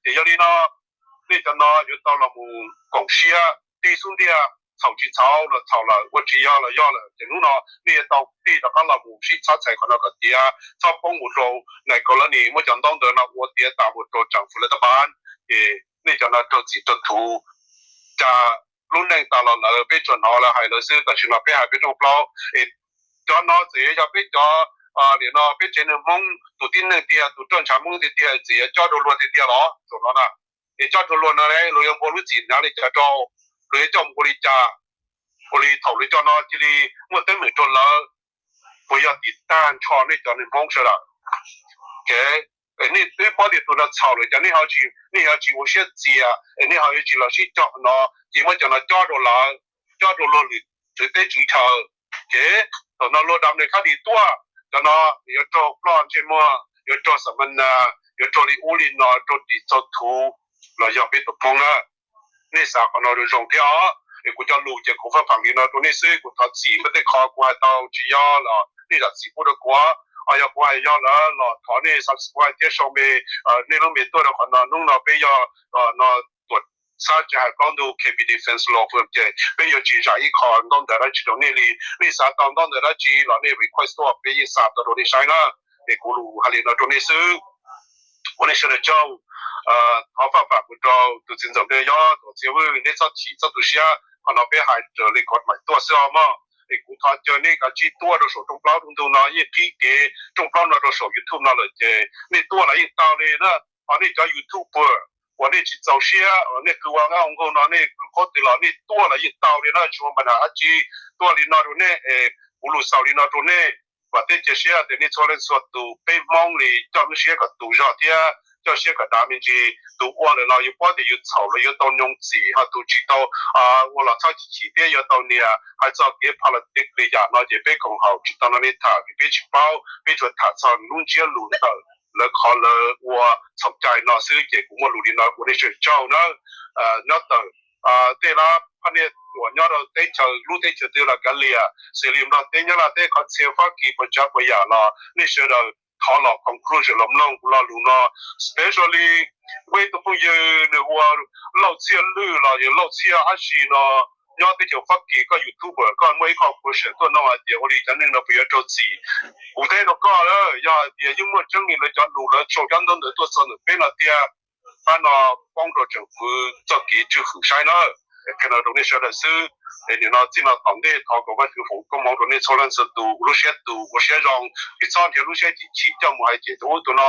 Ces yog li no nej cov no yuav tau los mus koom siab tig xub ntiag, txhaum tsis txhaum los txhaum lawm, ua tsis yog los yog lawm, ces hnub no nej yuav tau tig rov qab los mus sib txhob txhais qhov no kom tiav, txhob poob mus rau nais kaus lab nis muab cov ntaub ntawv no ua tiav tas mus rau tseem fwv lawv tab pas. Ces nej cov no raug txim raug thuv. Cas lub neej tas los lawm peb tsuas hnov lawv hais lawv xwb, tam sim no peb hais peb rooj plaub es cov no txawm yuav yog peb cov, nim no peb tsev neeg Hmoob tus tib neeg tiag, tus roj ntshav Hmoob tiag tiag txawm yuav cob rau luag tiag tiag los txaus no na. Es cob rau luag no luag yuav npua lub txim hnav li cas rau, luag yuav coj mus ua li cas, ua li thaum luag coj no cia li muaj teeb meem rau lawv, puas yog tiv tag nrho nej cov neeg Hmoob sawv daws? Nej twb paub tias tus no txhaum lawm cas nej ho tsis, nej ho tsis ua siab txias es nej ho yuav tsis los sib cog no, ces muab cov no cob rau lawv, cob rau luag lwm tswv teb tswv chaw. Ces thaum no luag dam nws khab dis tuaj, cov no yuav raug ploj ntsej muag, yuav raug xam ma nas, yuav raug li ub li no, raug ris txaus thuv los yog peb tus Hmoob na. Nej xav qhov no zoo zoo thiab os. Es kuv cov lus ces kuv faj fam li no rau nej xwb, kuv thov txim, muaj tej qho kuv hais tau tsis yog los nej zam txim pub rau kuv, yog kuv hais yog lawm los thov nej subscribe thiab sau me, nej lub me tuaj rau qhov no. Hnub no peb yog no tuam txhab tsis hais plaub ntug KB Defense Law Firm ces peb yuav tsis zam ib qho ntaub ntawv dab tsi rau nej li. Nej xav tau ntaub ntawv dab tsi los nej request tuaj peb yeej xa tau rau nej saib na. Es kuv lus hais li no rau nej xwb. Ua nej sawv daws tsaug. Thov faj fam kuv rau tus txiv ntxawm Npliaj Yob, tus txiv Vwj, nej txhob chim txhob tu siab, qhov no peb hais raws li kov maim tuaj xwb os mog. Es kuv thov caw nej kav tsij tuaj rau saum rooj plaub rooj ntug no, yeej qhib kev rooj plaub no rau saum YouTube no lawm ces nej tuaj los yeej tau li na. Ho nej cov YouTuber uas nej tsis txaus siab, nej qw ua qab ua nkaug no nej qw qhov twg los nej tuaj los yeej tau li na, tsis ua npa nam dab tsi. Tuaj li no rau nej, kuv lus xaus li no rau nej. Vam thiab cia siab tias nej txhua leej txhua tus peb Hmoob li coj lub siab kom tus zog thiab coj siab kom dav me ntsis. Tus ua lawm los yus paub tias yus txhaum los yuav tau nyob txim, ho tus tsis tau ua los txhob chim chim thiab yuav tau nias. Hais txog kev politics li yam no ces peb koom haum tsis tau no nej tham vim peb tsis paub, peb tsuas tham txog lub ntsiab lus ntawm lawv qhov lawv ua txhaum cai no xwb. Ces kuv muaj lus li no ua nej sawv daws tsaug nawb. Nyob tawm tej lab phaj niaj uas nyob rau teb chaws lub teb chaws twg los kav liam, xws li Nplog teb, Nyab Laj teb, qhov txhia Fab Kis puas tsav puas yam los nej sawv daws thov los conclusion los mloog kuv lo lus no. Especially peb tus phooj ywg nws hu ua Lauj Txhiaj Lwj los yog Lauj Txhiaj Ab Si no, nyob teb chaws Fab Kis, koj YouTuber koj muaj ib qho question tuaj no hais tias ua li cov neeg no puas yuav raug txim. Kuv teb rau koj, yog hais tias yeej muaj tseeb li lawv cov lus, lawv sau cov ntaub ntawv tuaj txog ntawm peb no tiag, pab no poob rau tseem fwv txoj kev tswj hwm saib na. Qhia no rau nej sawv daws xwb. Es nim no txij no tom ntej thov kom Vajtswv foom koob hmoov rau nej txhua leej txhua tus, lub siab tus ua siab zoo, tsis txhob nrhiav lub siab chim chim coj mus hais tias tus ub tus no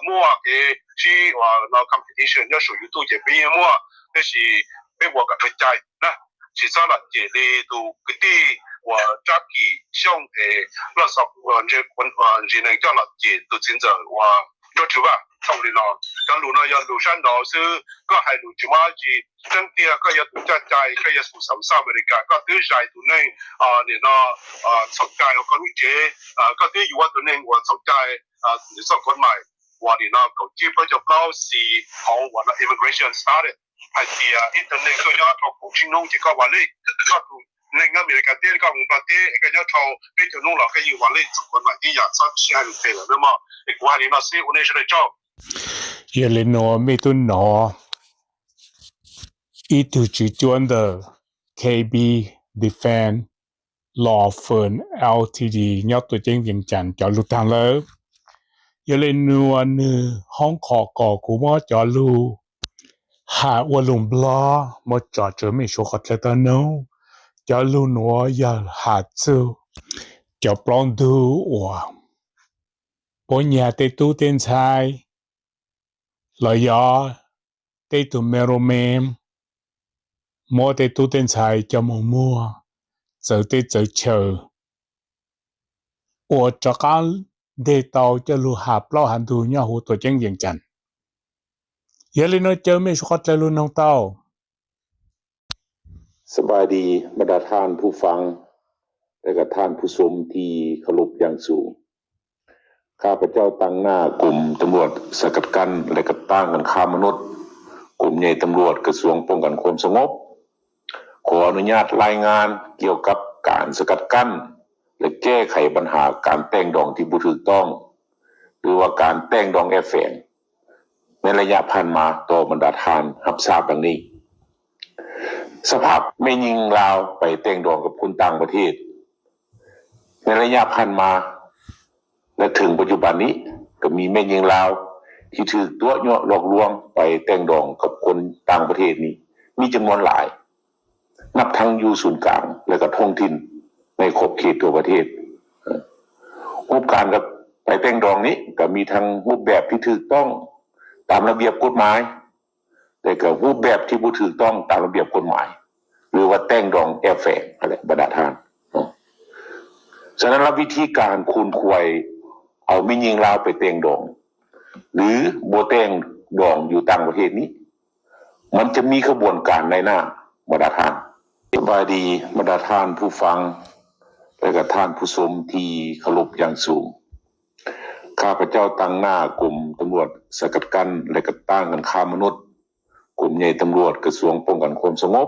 muaj kev sib ua no competition nyob saum YouTube ces peb yeej muaj, tab sis peb ua kom dhau cai na. Tsis txhob los cem li tus kwv tij uas Tsab Kis Xyooj es loj xo ntsis neeg coj los cem tus txiv ntxawm uas Nraug Tswv Vaj Thooj li no. Cov lus no yog lus sab nraud xwb, koj hais lus tsis muaj dab tsi. Tseeb tiag koj yog tus coj cai, koj yog tus xam xaj Amelikas, koj twb zais tus neeg nim no txhaum cai hauv koj lub tsev, koj twb yuav tus neeg uas txhaum cai nws txoj kov mais uas nim no kaum tsib plaub caug plaub C hauv uas no immigration status hais tias internet koj nyob rau kaum tsib hnub ces koj valid, koj tus neeg nyob Amelikas teb koj mus Nplog teb es koj nyob rau peb caug hnub los koj yeej valid txoj kov mais tib yam, txhob sib hais lus phem lawm nawb mog. Es kuv hais li no xwb, ua nej sawv daws tsaug. Yog li nuav mej tub nov ib tug tswv cuab ntawm KB Defense Law Firm Ltd nyob tuam ceeb Vias Cas cov lug taag lawm. Yog li nuav nwg hoob qhov kom kuv muab cov lug has ua lug Nplog muab tso tsua mej suav qhov dlawg tau noog. Cov lug nuav yog has txug cov plaub ntug uas puab nyag tej tub tej ntxhais los yog tej tug middleman muab tej tub tej ntxhais coj moog muag txawv teb txawv chaw, ua rov qab nteg tau coj lug has plaub has ntug nyob huv tuam ceeb Vias Cas. Yog li nuav caw mej suav qhov dlawg lug noog tau. ສະບາຍດີ ບັນດາທ່ານຜູ້ຟັງ ແລະ ກະທ່ານຜູ້ຊົມທີ່ເຄົາລົບຢ່າງສູງ. ข้าพเจ้าตางหน้ากรมตำรวจสกัดกั้นและก็ต้านการค้ามนุษย์ กรมใหญ่ตำรวจกระทรวงป้องกันความสงบ ขออนุญาตรายงานเกี่ยวกับการสกัดกั้น และแก้ไขปัญหาการแต่งดองที่บ่ถูกต้อง หรือว่าการแต่งดองแอบแฝง ในระยะผ่านมาต่อบรรดาท่านรับทราบดังนี้ สภาพแม่หญิงลาวไปแต่งดองกับคนต่างประเทศ ในระยะผ่านมา และถึงปัจจุบันนี้ ก็มีแม่หญิงลาวที่ถูกตั๋วยั่วหลอกลวงไปแต่งดองกับคนต่างประเทศนี้ มีจำนวนหลาย นับทั้งอยู่ศูนย์กลางและก็ท้องถิ่นในขอบเขตทั่วประเทศ รูปการกับไปแต่งดองนี้ก็มีทั้งรูปแบบที่ถูกต้องตามระเบียบกฎหมาย แต่ก็รูปแบบที่บ่ถูกต้องตามระเบียบกฎหมาย หรือว่าแต่งดองแอบแฝงนั่นแหละบรรดาท่าน ฉะนั้นแล้ววิธีการขวนขวายเอาแม่หญิงลาวไปแต่งดอง หรือบ่แต่งดองอยู่ต่างประเทศนี้ มันจะมีขบวนการนายหน้าบรรดาท่าน สบายดีบรรดาท่านผู้ฟัง และก็ท่านผู้ชมที่เคารพอย่างสูง ข้าพเจ้าตางหน้ากรมตำรวจสกัดกั้นและก็ต้านการค้ามนุษย์ กรมใหญ่ตำรวจกระทรวงป้องกันความสงบ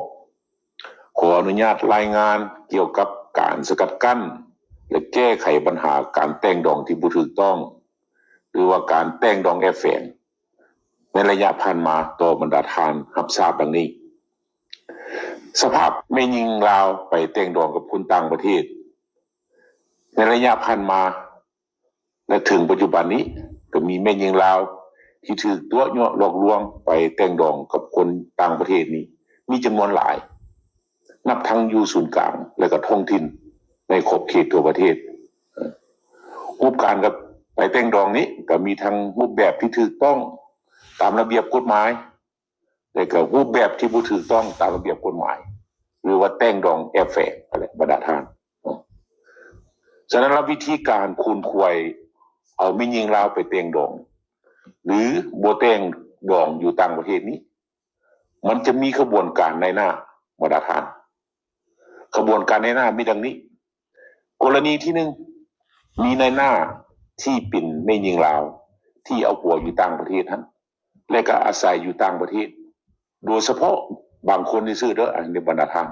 ขออนุญาตรายงานเกี่ยวกับการสกัดกั้น และแก้ไขปัญหาการแต่งดองที่บ่ถูกต้อง หรือว่าการแต่งดองแอบแฝง ในระยะผ่านมาต่อบรรดาท่านรับทราบดังนี้ สภาพแม่หญิงลาวไปแต่งดองกับคนต่างประเทศ ในระยะผ่านมา และถึงปัจจุบันนี้ ก็มีแม่หญิงลาวที่ถูกตั๋วยั่วหลอกลวงไปแต่งดองกับคนต่างประเทศนี้ มีจำนวนหลาย นับทั้งอยู่ศูนย์กลางและก็ท้องถิ่นในขอบเขตทั่วประเทศ รูปการกับไปแต่งดองนี้ก็มีทั้งรูปแบบที่ถูกต้องตามระเบียบกฎหมาย แต่ก็รูปแบบที่บ่ถูกต้องตามระเบียบกฎหมาย หรือว่าแต่งดองแอบแฝงนั่นแหละบรรดาท่าน ฉะนั้นแล้ววิธีการขวนขวายเอาแม่หญิงลาวไปแต่งดอง หรือบ่แต่งดองอยู่ต่างประเทศนี้ มันจะมีขบวนการนายหน้าบรรดาท่าน ขบวนการนายหน้ามีดังนี้ กรณีที่หนึ่ง มีนายหน้าที่เป็นแม่หญิงลาว ที่เอาผัวอยู่ต่างประเทศนั้น และก็อาศัยอยู่ต่างประเทศ โดยเฉพาะบางคนซื่อๆเด้อ อันนี้บรรดาท่าน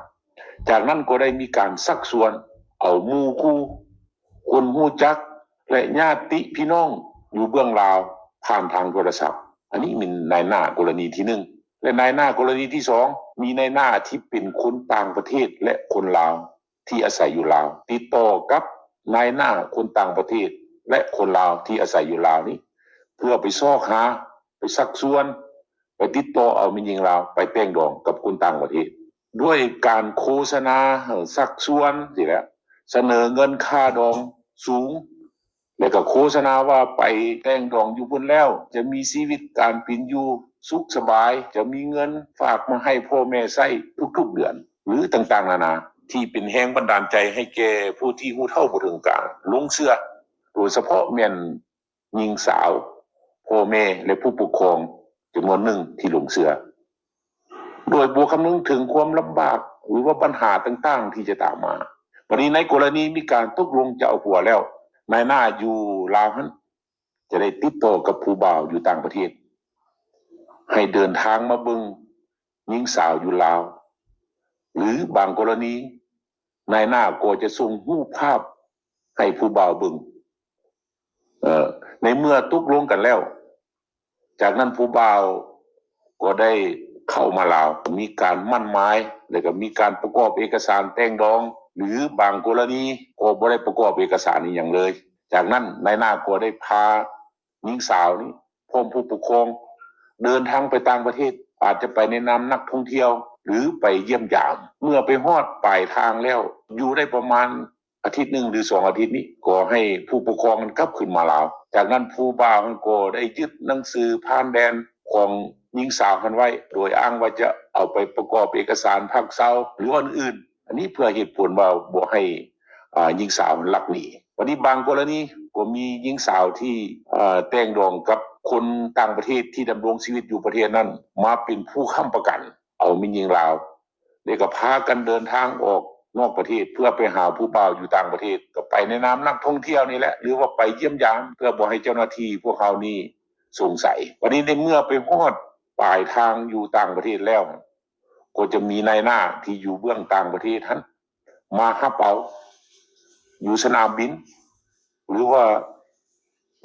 จากนั้นก็ได้มีการชักชวนเอาหมู่คู่ คนรู้จัก และญาติพี่น้องอยู่เบื้องลาวผ่านทางโทรศัพท์ อันนี้เป็นนายหน้ากรณีที่หนึ่ง และนายหน้ากรณีที่สอง มีนายหน้าที่เป็นคนต่างประเทศและคนลาวที่อาศัยอยู่ลาว ติดต่อกับนายหน้าคนต่างประเทศ และคนลาวที่อาศัยอยู่ลาวนี้ เพื่อไปซอกหา ไปชักชวน ไปติดต่อเอาแม่หญิงลาวไปแต่งดองกับคนต่างประเทศ ด้วยการโฆษณาชักชวนสิแหละ เสนอเงินค่าดองสูง แล้วก็โฆษณาว่าไปแต่งดองอยู่พุ้นแล้ว จะมีชีวิตการเป็นอยู่สุขสบาย จะมีเงินฝากมาให้พ่อแม่ใช้ทุกๆเดือน หรือต่างๆนานา ที่เป็นแรงบันดาลใจให้แก่ผู้ที่รู้เท่าบ่ถึงการหลงเชื่อ โดยเฉพาะแม่น หญิงสาว พ่อแม่และผู้ปกครองจำนวนหนึ่งที่หลงเชื่อ โดยบ่คำนึงถึงความลำบากหรือว่าปัญหาต่างๆที่จะตามมา บัดนี้ในกรณีมีการตกลงจะเอาผัวแล้ว นายหน้าอยู่ลาวนั้น จะได้ติดต่อกับผู้บ่าวอยู่ต่างประเทศ ให้เดินทางมาเบิ่งหญิงสาวอยู่ลาว หรือบางกรณี นายหน้าก็จะส่งรูปภาพให้ผู้บ่าวเบิ่ง ในเมื่อตกลงกันแล้ว จากนั้นผู้บ่าวก็ได้เข้ามาลาว มีการหมั้นหมาย แล้วก็มีการประกอบเอกสารแต่งดอง หรือบางกรณีก็บ่ได้ประกอบเอกสารอิหยังเลย จากนั้นนายหน้าก็ได้พาหญิงสาวนี้พร้อมผู้ปกครอง เดินทางไปต่างประเทศ อาจจะไปในนามนักท่องเที่ยว หรือไปเยี่ยมยาม เมื่อไปฮอดปลายทางแล้ว อยู่ได้ประมาณ อาทิตย์หนึ่งหรือสองอาทิตย์นี้ ก็ให้ผู้ปกครองกันกลับขึ้นมาลาว จากนั้นผู้บ่าวหั้นก็ได้ยึดหนังสือผ่านแดนของหญิงสาวหั้นไว้ โดยอ้างว่าจะเอาไปประกอบเอกสารพักเซาหรือวันอื่น อันนี้เพื่อเหตุผลว่าบ่ให้อ่าหญิงสาวลักหนี วันนี้บางกรณีก็มีหญิงสาวที่อ่าแต่งดองกับคนต่างประเทศที่ดำรงชีวิตอยู่ประเทศนั้น มาเป็นผู้ค้ำประกัน เอาแม่นหญิงลาว แล้วก็พากันเดินทางออก นอกประเทศ เพื่อไปหาผู้บ่าวอยู่ต่างประเทศ ก็ไปในนามนักท่องเที่ยวนี่แหละ หรือว่าไปเยี่ยมยาม เพื่อบ่ให้เจ้าหน้าที่พวกเขานี่สงสัย วันนี้ในเมื่อไปฮอดปลายทางอยู่ต่างประเทศแล้ว ก็จะมีนายหน้าที่อยู่เบื้องต่างประเทศหั้นมาฮับเอา อยู่สนามบิน หรือว่า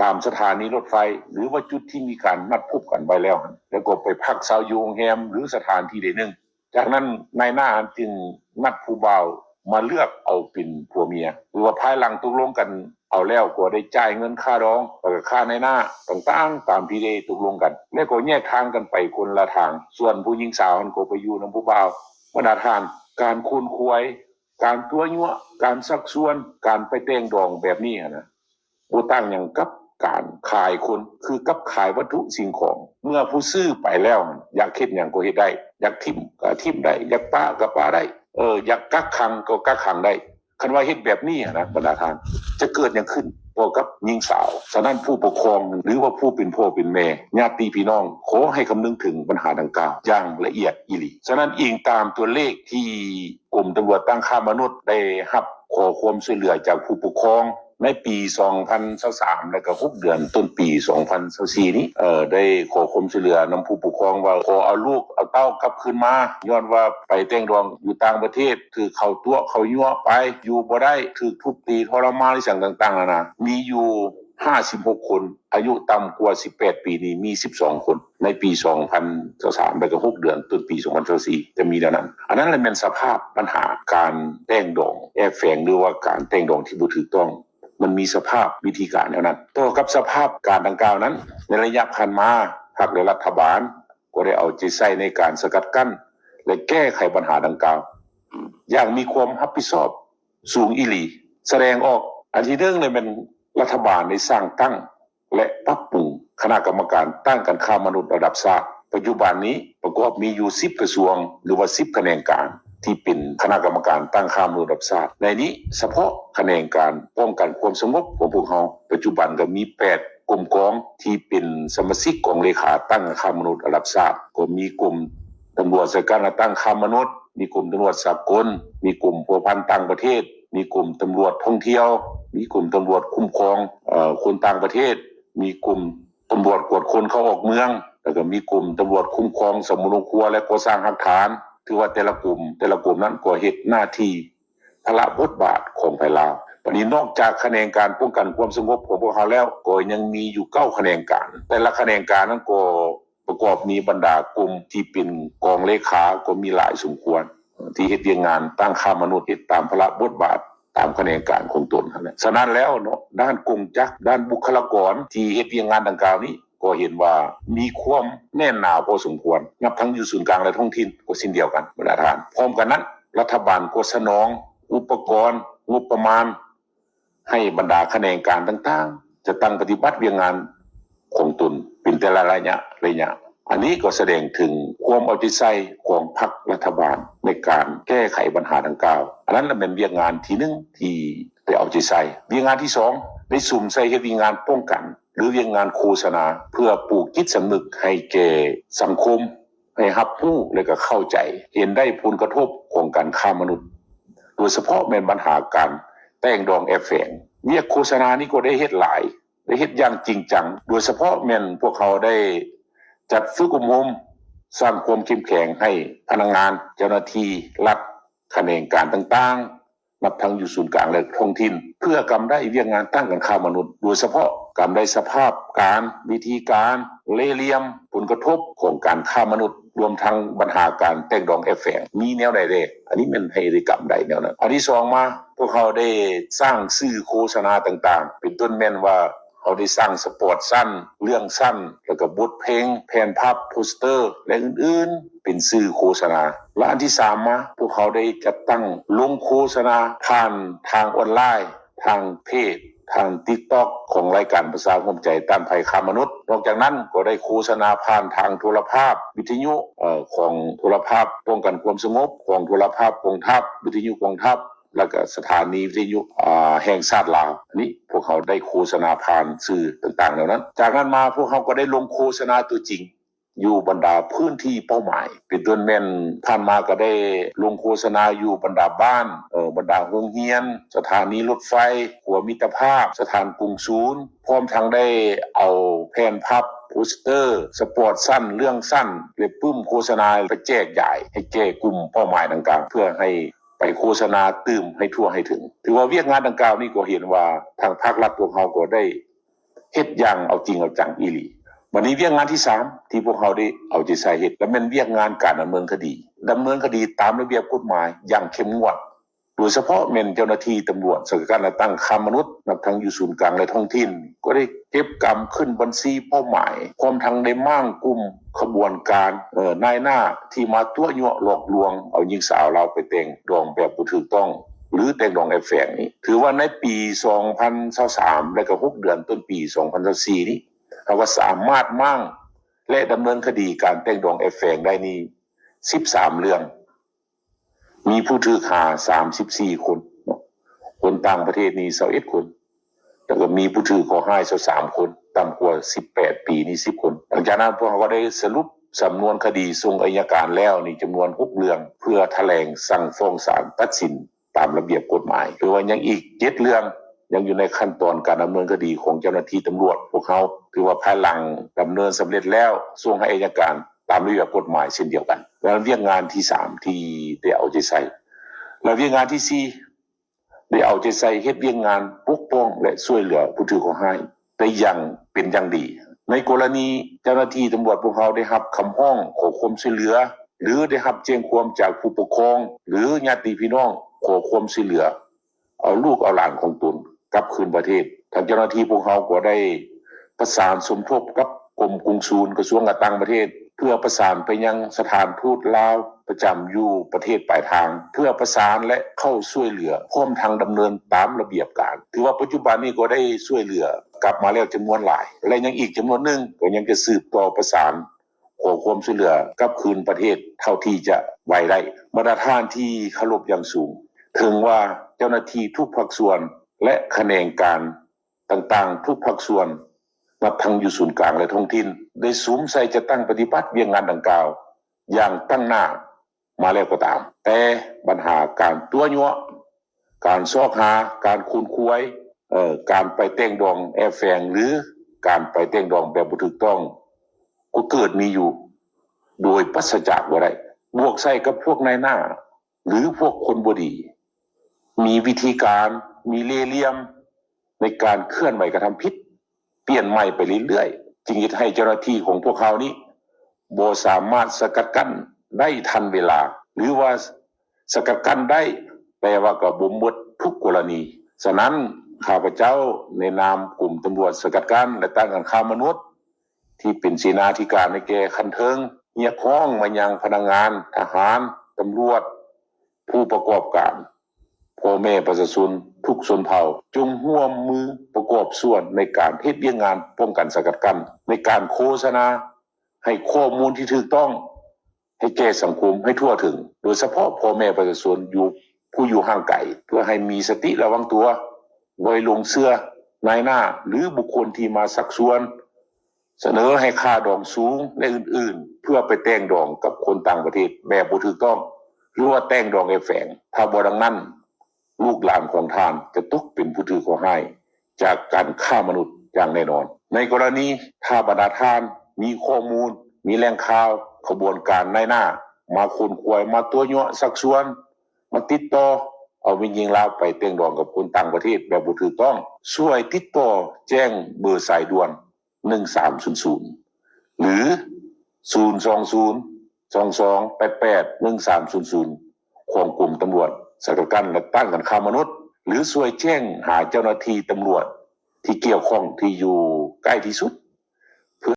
ตามสถานีรถไฟ หรือว่าจุดที่มีการนัดพบกันไว้แล้ว แล้วก็ไปพักเซาอยู่โรงแรมหรือสถานที่ใดหนึ่ง จากนั้นนายหน้าจึงนัดผู้บ่าวมาเลือกเอาเป็นผัวเมีย หรือว่าภายหลังตกลงกันเอาแล้วก็ได้จ่ายเงินค่าดอง แล้วก็ค่านายหน้าต่างๆ ตามที่ได้ตกลงกัน แล้วก็แยกทางกันไปคนละทาง ส่วนผู้หญิงสาวหั้นก็ไปอยู่นำผู้บ่าว บรรดาท่าน การขวนขวาย การตั๋วยั่ว การชักชวน การไปแต่งดองแบบนี้หั้นนะ บ่ต่างหยังกับการขายคน คือกับขายวัตถุสิ่งของ เมื่อผู้ซื้อไปแล้ว อยากเฮ็ดหยังก็เฮ็ดได้ อยากถิ่มก็ถิ่มได้ อยากปะก็ปะได้ เออ อยากกักขังก็กักขังได้ คันว่าเฮ็ดแบบนี้หั้นนะ บรรดาท่าน จะเกิดหยังขึ้นต่อกับหญิงสาว ฉะนั้นผู้ปกครอง หรือว่าผู้เป็นพ่อเป็นแม่ ญาติพี่น้อง ขอให้คำนึงถึงปัญหาดังกล่าวอย่างละเอียดอีหลี ฉะนั้นอิงตามตัวเลขที่กรมตำรวจต้านค้ามนุษย์ได้รับขอความช่วยเหลือจากผู้ปกครอง ในปี สองพันสาม แล้วก็ หก เดือนต้นปี สองพันยี่สิบสี่ นี้ เอ่อ ได้ขอความช่วยเหลือนำผู้ปกครองว่าขอเอาลูกเอาเต้ากลับคืนมา ย้อนว่าไปแต่งดองอยู่ต่างประเทศ ถืกเขาตั๋วเขายั่วไป อยู่บ่ได้ ถืกทุบตีทรมาน อิหยังต่างๆ นานา มีอยู่ ห้าสิบหก คน อายุต่ำกว่า สิบแปด ปีนี่มี สิบสอง คน ในปี สองพันยี่สิบสาม แล้วก็ หก เดือนต้นปี สองพันยี่สิบสี่ จะมีแนวนั้น อันนั้นแหละแม่นสภาพปัญหาการแต่งดองแอบแฝง หรือว่าการแต่งดองที่บ่ถูกต้อง มันมีสภาพวิธีการแนวนั้น ต่อกับสภาพการดังกล่าวนั้น ในระยะผ่านมา พรรคและรัฐบาลก็ได้เอาใจใส่ในการสกัดกั้น และแก้ไขปัญหาดังกล่าว อย่างมีความรับผิดชอบสูงอีหลี แสดงออก อันที่หนึ่งเลยเป็นรัฐบาลได้สร้างตั้ง และปรับปรุงคณะกรรมการต้านการค้ามนุษย์ระดับชาติ ปัจจุบันนี้ประกอบมีอยู่ สิบ กระทรวง หรือว่า สิบ ขนงการ ที่เป็นคณะกรรมการต้านค้ามนุษย์ระดับชาติ ในนี้เฉพาะขนงการป้องกันความสงบของพวกเรา ปัจจุบันก็มี แปด กรมกองที่เป็นสมาชิกกองเลขาต้านการค้ามนุษย์ระดับชาติ ก็มีกรมตำรวจสกัดกั้นและต้านค้ามนุษย์ มีกรมตำรวจสากล มีกรมพัวพันต่างประเทศ มีกรมตำรวจท่องเที่ยว มีกรมตำรวจคุ้มครองเอ่อคนต่างประเทศ มีกรมตำรวจกวดคนเข้าออกเมือง แล้วก็มีกรมตำรวจคุ้มครองสำรวจครัวและก่อสร้างหลักฐาน ถือว่าแต่ละกรมแต่ละกรมนั้นก็เฮ็ดหน้าที่ภาระบทบาทของฝ่ายลาว บัดนี้นอกจากขนงการป้องกันความสงบของพวกเราแล้ว ก็ยังมีอยู่เก้าขนงการ แต่ละขนงการนั้นก็ประกอบมีบรรดากรมที่เป็นกองเลขาก็มีหลายสมควร ที่เฮ็ดเวียกงานต้านค้ามนุษย์ เฮ็ดตามภาระบทบาทตามขนงการของตนหั้นแหละ ฉะนั้นแล้วเนาะ ด้านกงจักร ด้านบุคลากรที่เฮ็ดเวียกงานดังกล่าวนี้ ก็เห็นว่ามีความแน่นหนาพอสมควร นับทั้งอยู่ศูนย์กลางและท้องถิ่นก็เช่นเดียวกัน บรรดาท่าน พร้อมกันนั้น รัฐบาลก็สนองอุปกรณ์ งบประมาณ ให้บรรดาขนงการต่างๆ จะตั้งปฏิบัติเวียกงานของตนเป็นแต่ละระยะระยะ อันนี้ก็แสดงถึงความเอาใจใส่ของพรรครัฐบาลในการแก้ไขปัญหาดังกล่าว อันนั้นแหละเป็นเวียกงานที่หนึ่งที่ได้เอาใจใส่ เวียกงานที่สองได้สุมใส่เฮ็ดเวียกงานป้องกัน หรือเวียกงานโฆษณา เพื่อปลูกจิตสำนึกให้แก่สังคม ให้ฮับรู้และก็เข้าใจ เห็นได้ผลกระทบของการค้ามนุษย์ โดยเฉพาะแม่นปัญหาการแต่งดองแอบแฝง เวียกโฆษณานี้ก็ได้เฮ็ดหลาย ได้เฮ็ดอย่างจริงจัง โดยเฉพาะแม่นพวกเขาได้จัดฝึกอบรม สร้างความเข้มแข็งให้พนักงาน เจ้าหน้าที่รัฐ ขนงการต่างๆ นับทั้งอยู่ศูนย์กลางและท้องถิ่น เพื่อกำได้เวียกงานต้านการค้ามนุษย์ โดยเฉพาะกำได้สภาพการ วิธีการ เล่ห์เหลี่ยม ผลกระทบของการค้ามนุษย์ รวมทั้งปัญหาการแต่งดองแอบแฝง มีแนวใดแด่ อันนี้แม่นให้ได้กำได้แนวนั้น อันที่สองมา พวกเขาได้สร้างสื่อโฆษณาต่างๆ เป็นต้นแม่นว่า เขาได้สร้างสปอตสั้น เรื่องสั้น แล้วก็บทเพลง แผ่นพับ โปสเตอร์ และอื่นๆ เป็นสื่อโฆษณา และอันที่สามมา พวกเขาได้จัดตั้งลงโฆษณาผ่านทางออนไลน์ ทางเพจ ทาง TikTok ของรายการประชาร่วมใจต้านภัยค้ามนุษย์ นอกจากนั้นก็ได้โฆษณาผ่านทางโทรภาพ วิทยุเอ่อของโทรภาพป้องกันความสงบของโทรภาพกองทัพ วิทยุกองทัพ แล้วก็สถานีวิทยุอ่าแห่งชาติลาว อันนี้พวกเขาได้โฆษณาผ่านสื่อต่างๆ เหล่านั้น จากนั้นมาพวกเขาก็ได้ลงโฆษณาตัวจริง อยู่บรรดาพื้นที่เป้าหมาย เป็นต้นแม่นผ่านมาก็ได้ลงโฆษณาอยู่บรรดาบ้าน บรรดาโรงเรียน สถานีรถไฟ ครัวมิตรภาพ สถานกงศูนย์ พร้อมทั้งได้เอาแผ่นพับ โปสเตอร์ สปอตสั้น เรื่องสั้น และปึ้มโฆษณาไปแจกจ่ายให้แก่กลุ่มเป้าหมายดังกล่าว เพื่อให้ไปโฆษณาตื่มให้ทั่วให้ถึง ถือว่าเวียกงานดังกล่าวนี้ก็เห็นว่าทางภาครัฐพวกเราก็ได้ เฮ็ดอย่างเอาจริงเอาจังอีหลี บัดนี้เวียกงานที่สาม ที่พวกเราได้เอาใจใส่เฮ็ด ก็แม่นเวียกงานการดำเนินคดี ดำเนินคดีตามระเบียบกฎหมายอย่างเข้มงวด โดยเฉพาะแม่นเจ้าหน้าที่ตำรวจสกัดกั้นและต้านค้ามนุษย์ นับทั้งอยู่ศูนย์กลางและท้องถิ่น ก็ได้เก็บกำขึ้นบัญชีเป้าหมาย พร้อมทั้งได้ม้างกลุ่มขบวนการ เอ่อ นายหน้าที่มาตั๋วยั่วหลอกลวง เอาหญิงสาวลาวไปแต่งดองแบบบ่ถูกต้อง หรือแต่งดองแอบแฝงนี้ ถือว่าในปี สองพันยี่สิบสาม และก็หกเดือนต้นปี สองพันยี่สิบสี่ นี้ เราก็สามารถม้างและดำเนินคดีการแต่งดองแอบแฝงได้นี่ สิบสาม เรื่อง มีผู้ถูกหา สามสิบสี่ คน คนต่างประเทศนี่ สิบเอ็ด คน แล้วก็มีผู้ถูกข้อหา สิบสาม คน ต่ำกว่า สิบแปด ปีนี่ สิบ คน หลังจากนั้นพวกเราก็ได้สรุปสำนวนคดีส่งอัยการแล้วนี่จำนวน หก เรื่อง เพื่อแถลงสั่งฟ้องศาลตัดสิน ตามระเบียบกฎหมาย ถือว่ายังอีก เจ็ด เรื่อง ยังอยู่ในขั้นตอนการดำเนินคดีของเจ้าหน้าที่ตำรวจพวกเรา ถือว่าภายหลังดำเนินสำเร็จแล้ว ส่งให้อัยการตามระเบียบกฎหมายเช่นเดียวกัน ดังนั้นเวียกงานที่สามที่ได้เอาใจใส่ และเวียกงานที่สี่ ได้เอาใจใส่เฮ็ดเวียกงานปกป้องและช่วยเหลือผู้ถูกข้อหาได้อย่างเป็นอย่างดี ในกรณีเจ้าหน้าที่ตำรวจพวกเราได้รับคำร้องขอความช่วยเหลือ หรือได้รับแจ้งความจากผู้ปกครอง หรือญาติพี่น้องขอความช่วยเหลือ เอาลูกเอาหลานของตนกลับคืนประเทศ ทางเจ้าหน้าที่พวกเราก็ได้ประสานสมทบกับกรมกงสุลกระทรวงการต่างประเทศ เพื่อประสานไปยังสถานทูตลาวประจำอยู่ประเทศปลายทาง เพื่อประสานและเข้าช่วยเหลือ พร้อมทั้งดำเนินตามระเบียบการ ถือว่าปัจจุบันนี้ก็ได้ช่วยเหลือกลับมาแล้วจำนวนหลาย และยังอีกจำนวนหนึ่งก็ยังจะสืบต่อประสาน ขอความช่วยเหลือกลับคืนประเทศเท่าที่จะไหวได้ บรรดาท่านที่เคารพอย่างสูง ถึงว่าเจ้าหน้าที่ทุกภาคส่วนและแขนงการต่างๆทุกภาคส่วน นับทั้งอยู่ศูนย์กลางและท้องถิ่น ได้สุมใส่จัดตั้งปฏิบัติเวียกงานดังกล่าวอย่างตั้งหน้ามาแล้วก็ตาม แต่ปัญหาการตั๋วยั่ว การซอกหา การขนขวาย เอ่อ การไปแต่งดองแอบแฝง หรือการไปแต่งดองแบบบ่ถูกต้อง ก็เกิดมีอยู่ โดยปราศจากบ่ได้ บวกใส่กับพวกนายหน้า หรือพวกคนบ่ดี มีวิธีการ มีเล่ห์เหลี่ยม ในการเคลื่อนไหวกระทำผิด เปลี่ยนใหม่ไปเรื่อยๆ จึงเฮ็ดให้เจ้าหน้าที่ของพวกเรานี้ บ่สามารถสกัดกั้นได้ทันเวลา หรือว่าสกัดกั้นได้ แต่ว่าก็บ่หมดทุกกรณี ฉะนั้นข้าพเจ้าในนามกรมตำรวจสกัดกั้นและต้านการค้ามนุษย์ ที่เป็นเสนาธิการในแก่ขั้นเทิง เรียกร้องมายังพนักงาน ทหาร ตำรวจ ผู้ประกอบการ พ่อแม่ประชาชนทุกชนเผ่า จงร่วมมือประกอบส่วนในการเฮ็ดเวียกงานป้องกันสกัดกั้น ในการโฆษณา ให้ข้อมูลที่ถูกต้อง ให้แก่สังคมให้ทั่วถึง โดยเฉพาะพ่อแม่ประชาชนอยู่ผู้อยู่ห่างไกล เพื่อให้มีสติระวังตัว บ่อยหลงเชื่อนายหน้า หรือบุคคลที่มาชักชวน เสนอให้ค่าดองสูงและอื่นๆ เพื่อไปแต่งดองกับคนต่างประเทศแบบบ่ถูกต้อง หรือว่าแต่งดองแอบแฝง ถ้าบ่ดังนั้น ลูกหลานของท่านจะตกเป็นผู้ถูกข้อหาจากการค้ามนุษย์อย่างแน่นอน ในกรณีถ้าบรรดาท่านมีข้อมูล มีแหล่งข่าว ขบวนการนายหน้า มาขนขวาย มาตั๋วยั่วชักชวน มาติดต่อเอาแม่หญิงลาวไปแต่งดองกับคนต่างประเทศแบบบ่ถูกต้อง ช่วยติดต่อแจ้งเบอร์สายด่วน หนึ่งสามศูนย์ศูนย์ หรือ ศูนย์สองศูนย์ สองสองแปดแปด หนึ่งสามศูนย์ศูนย์ ของกรมตำรวจสกัดกั้นและต้านการค้ามนุษย์ หรือช่วยแจ้งหาเจ้าหน้าที่ตำรวจที่เกี่ยวข้องที่อยู่ใกล้ที่สุด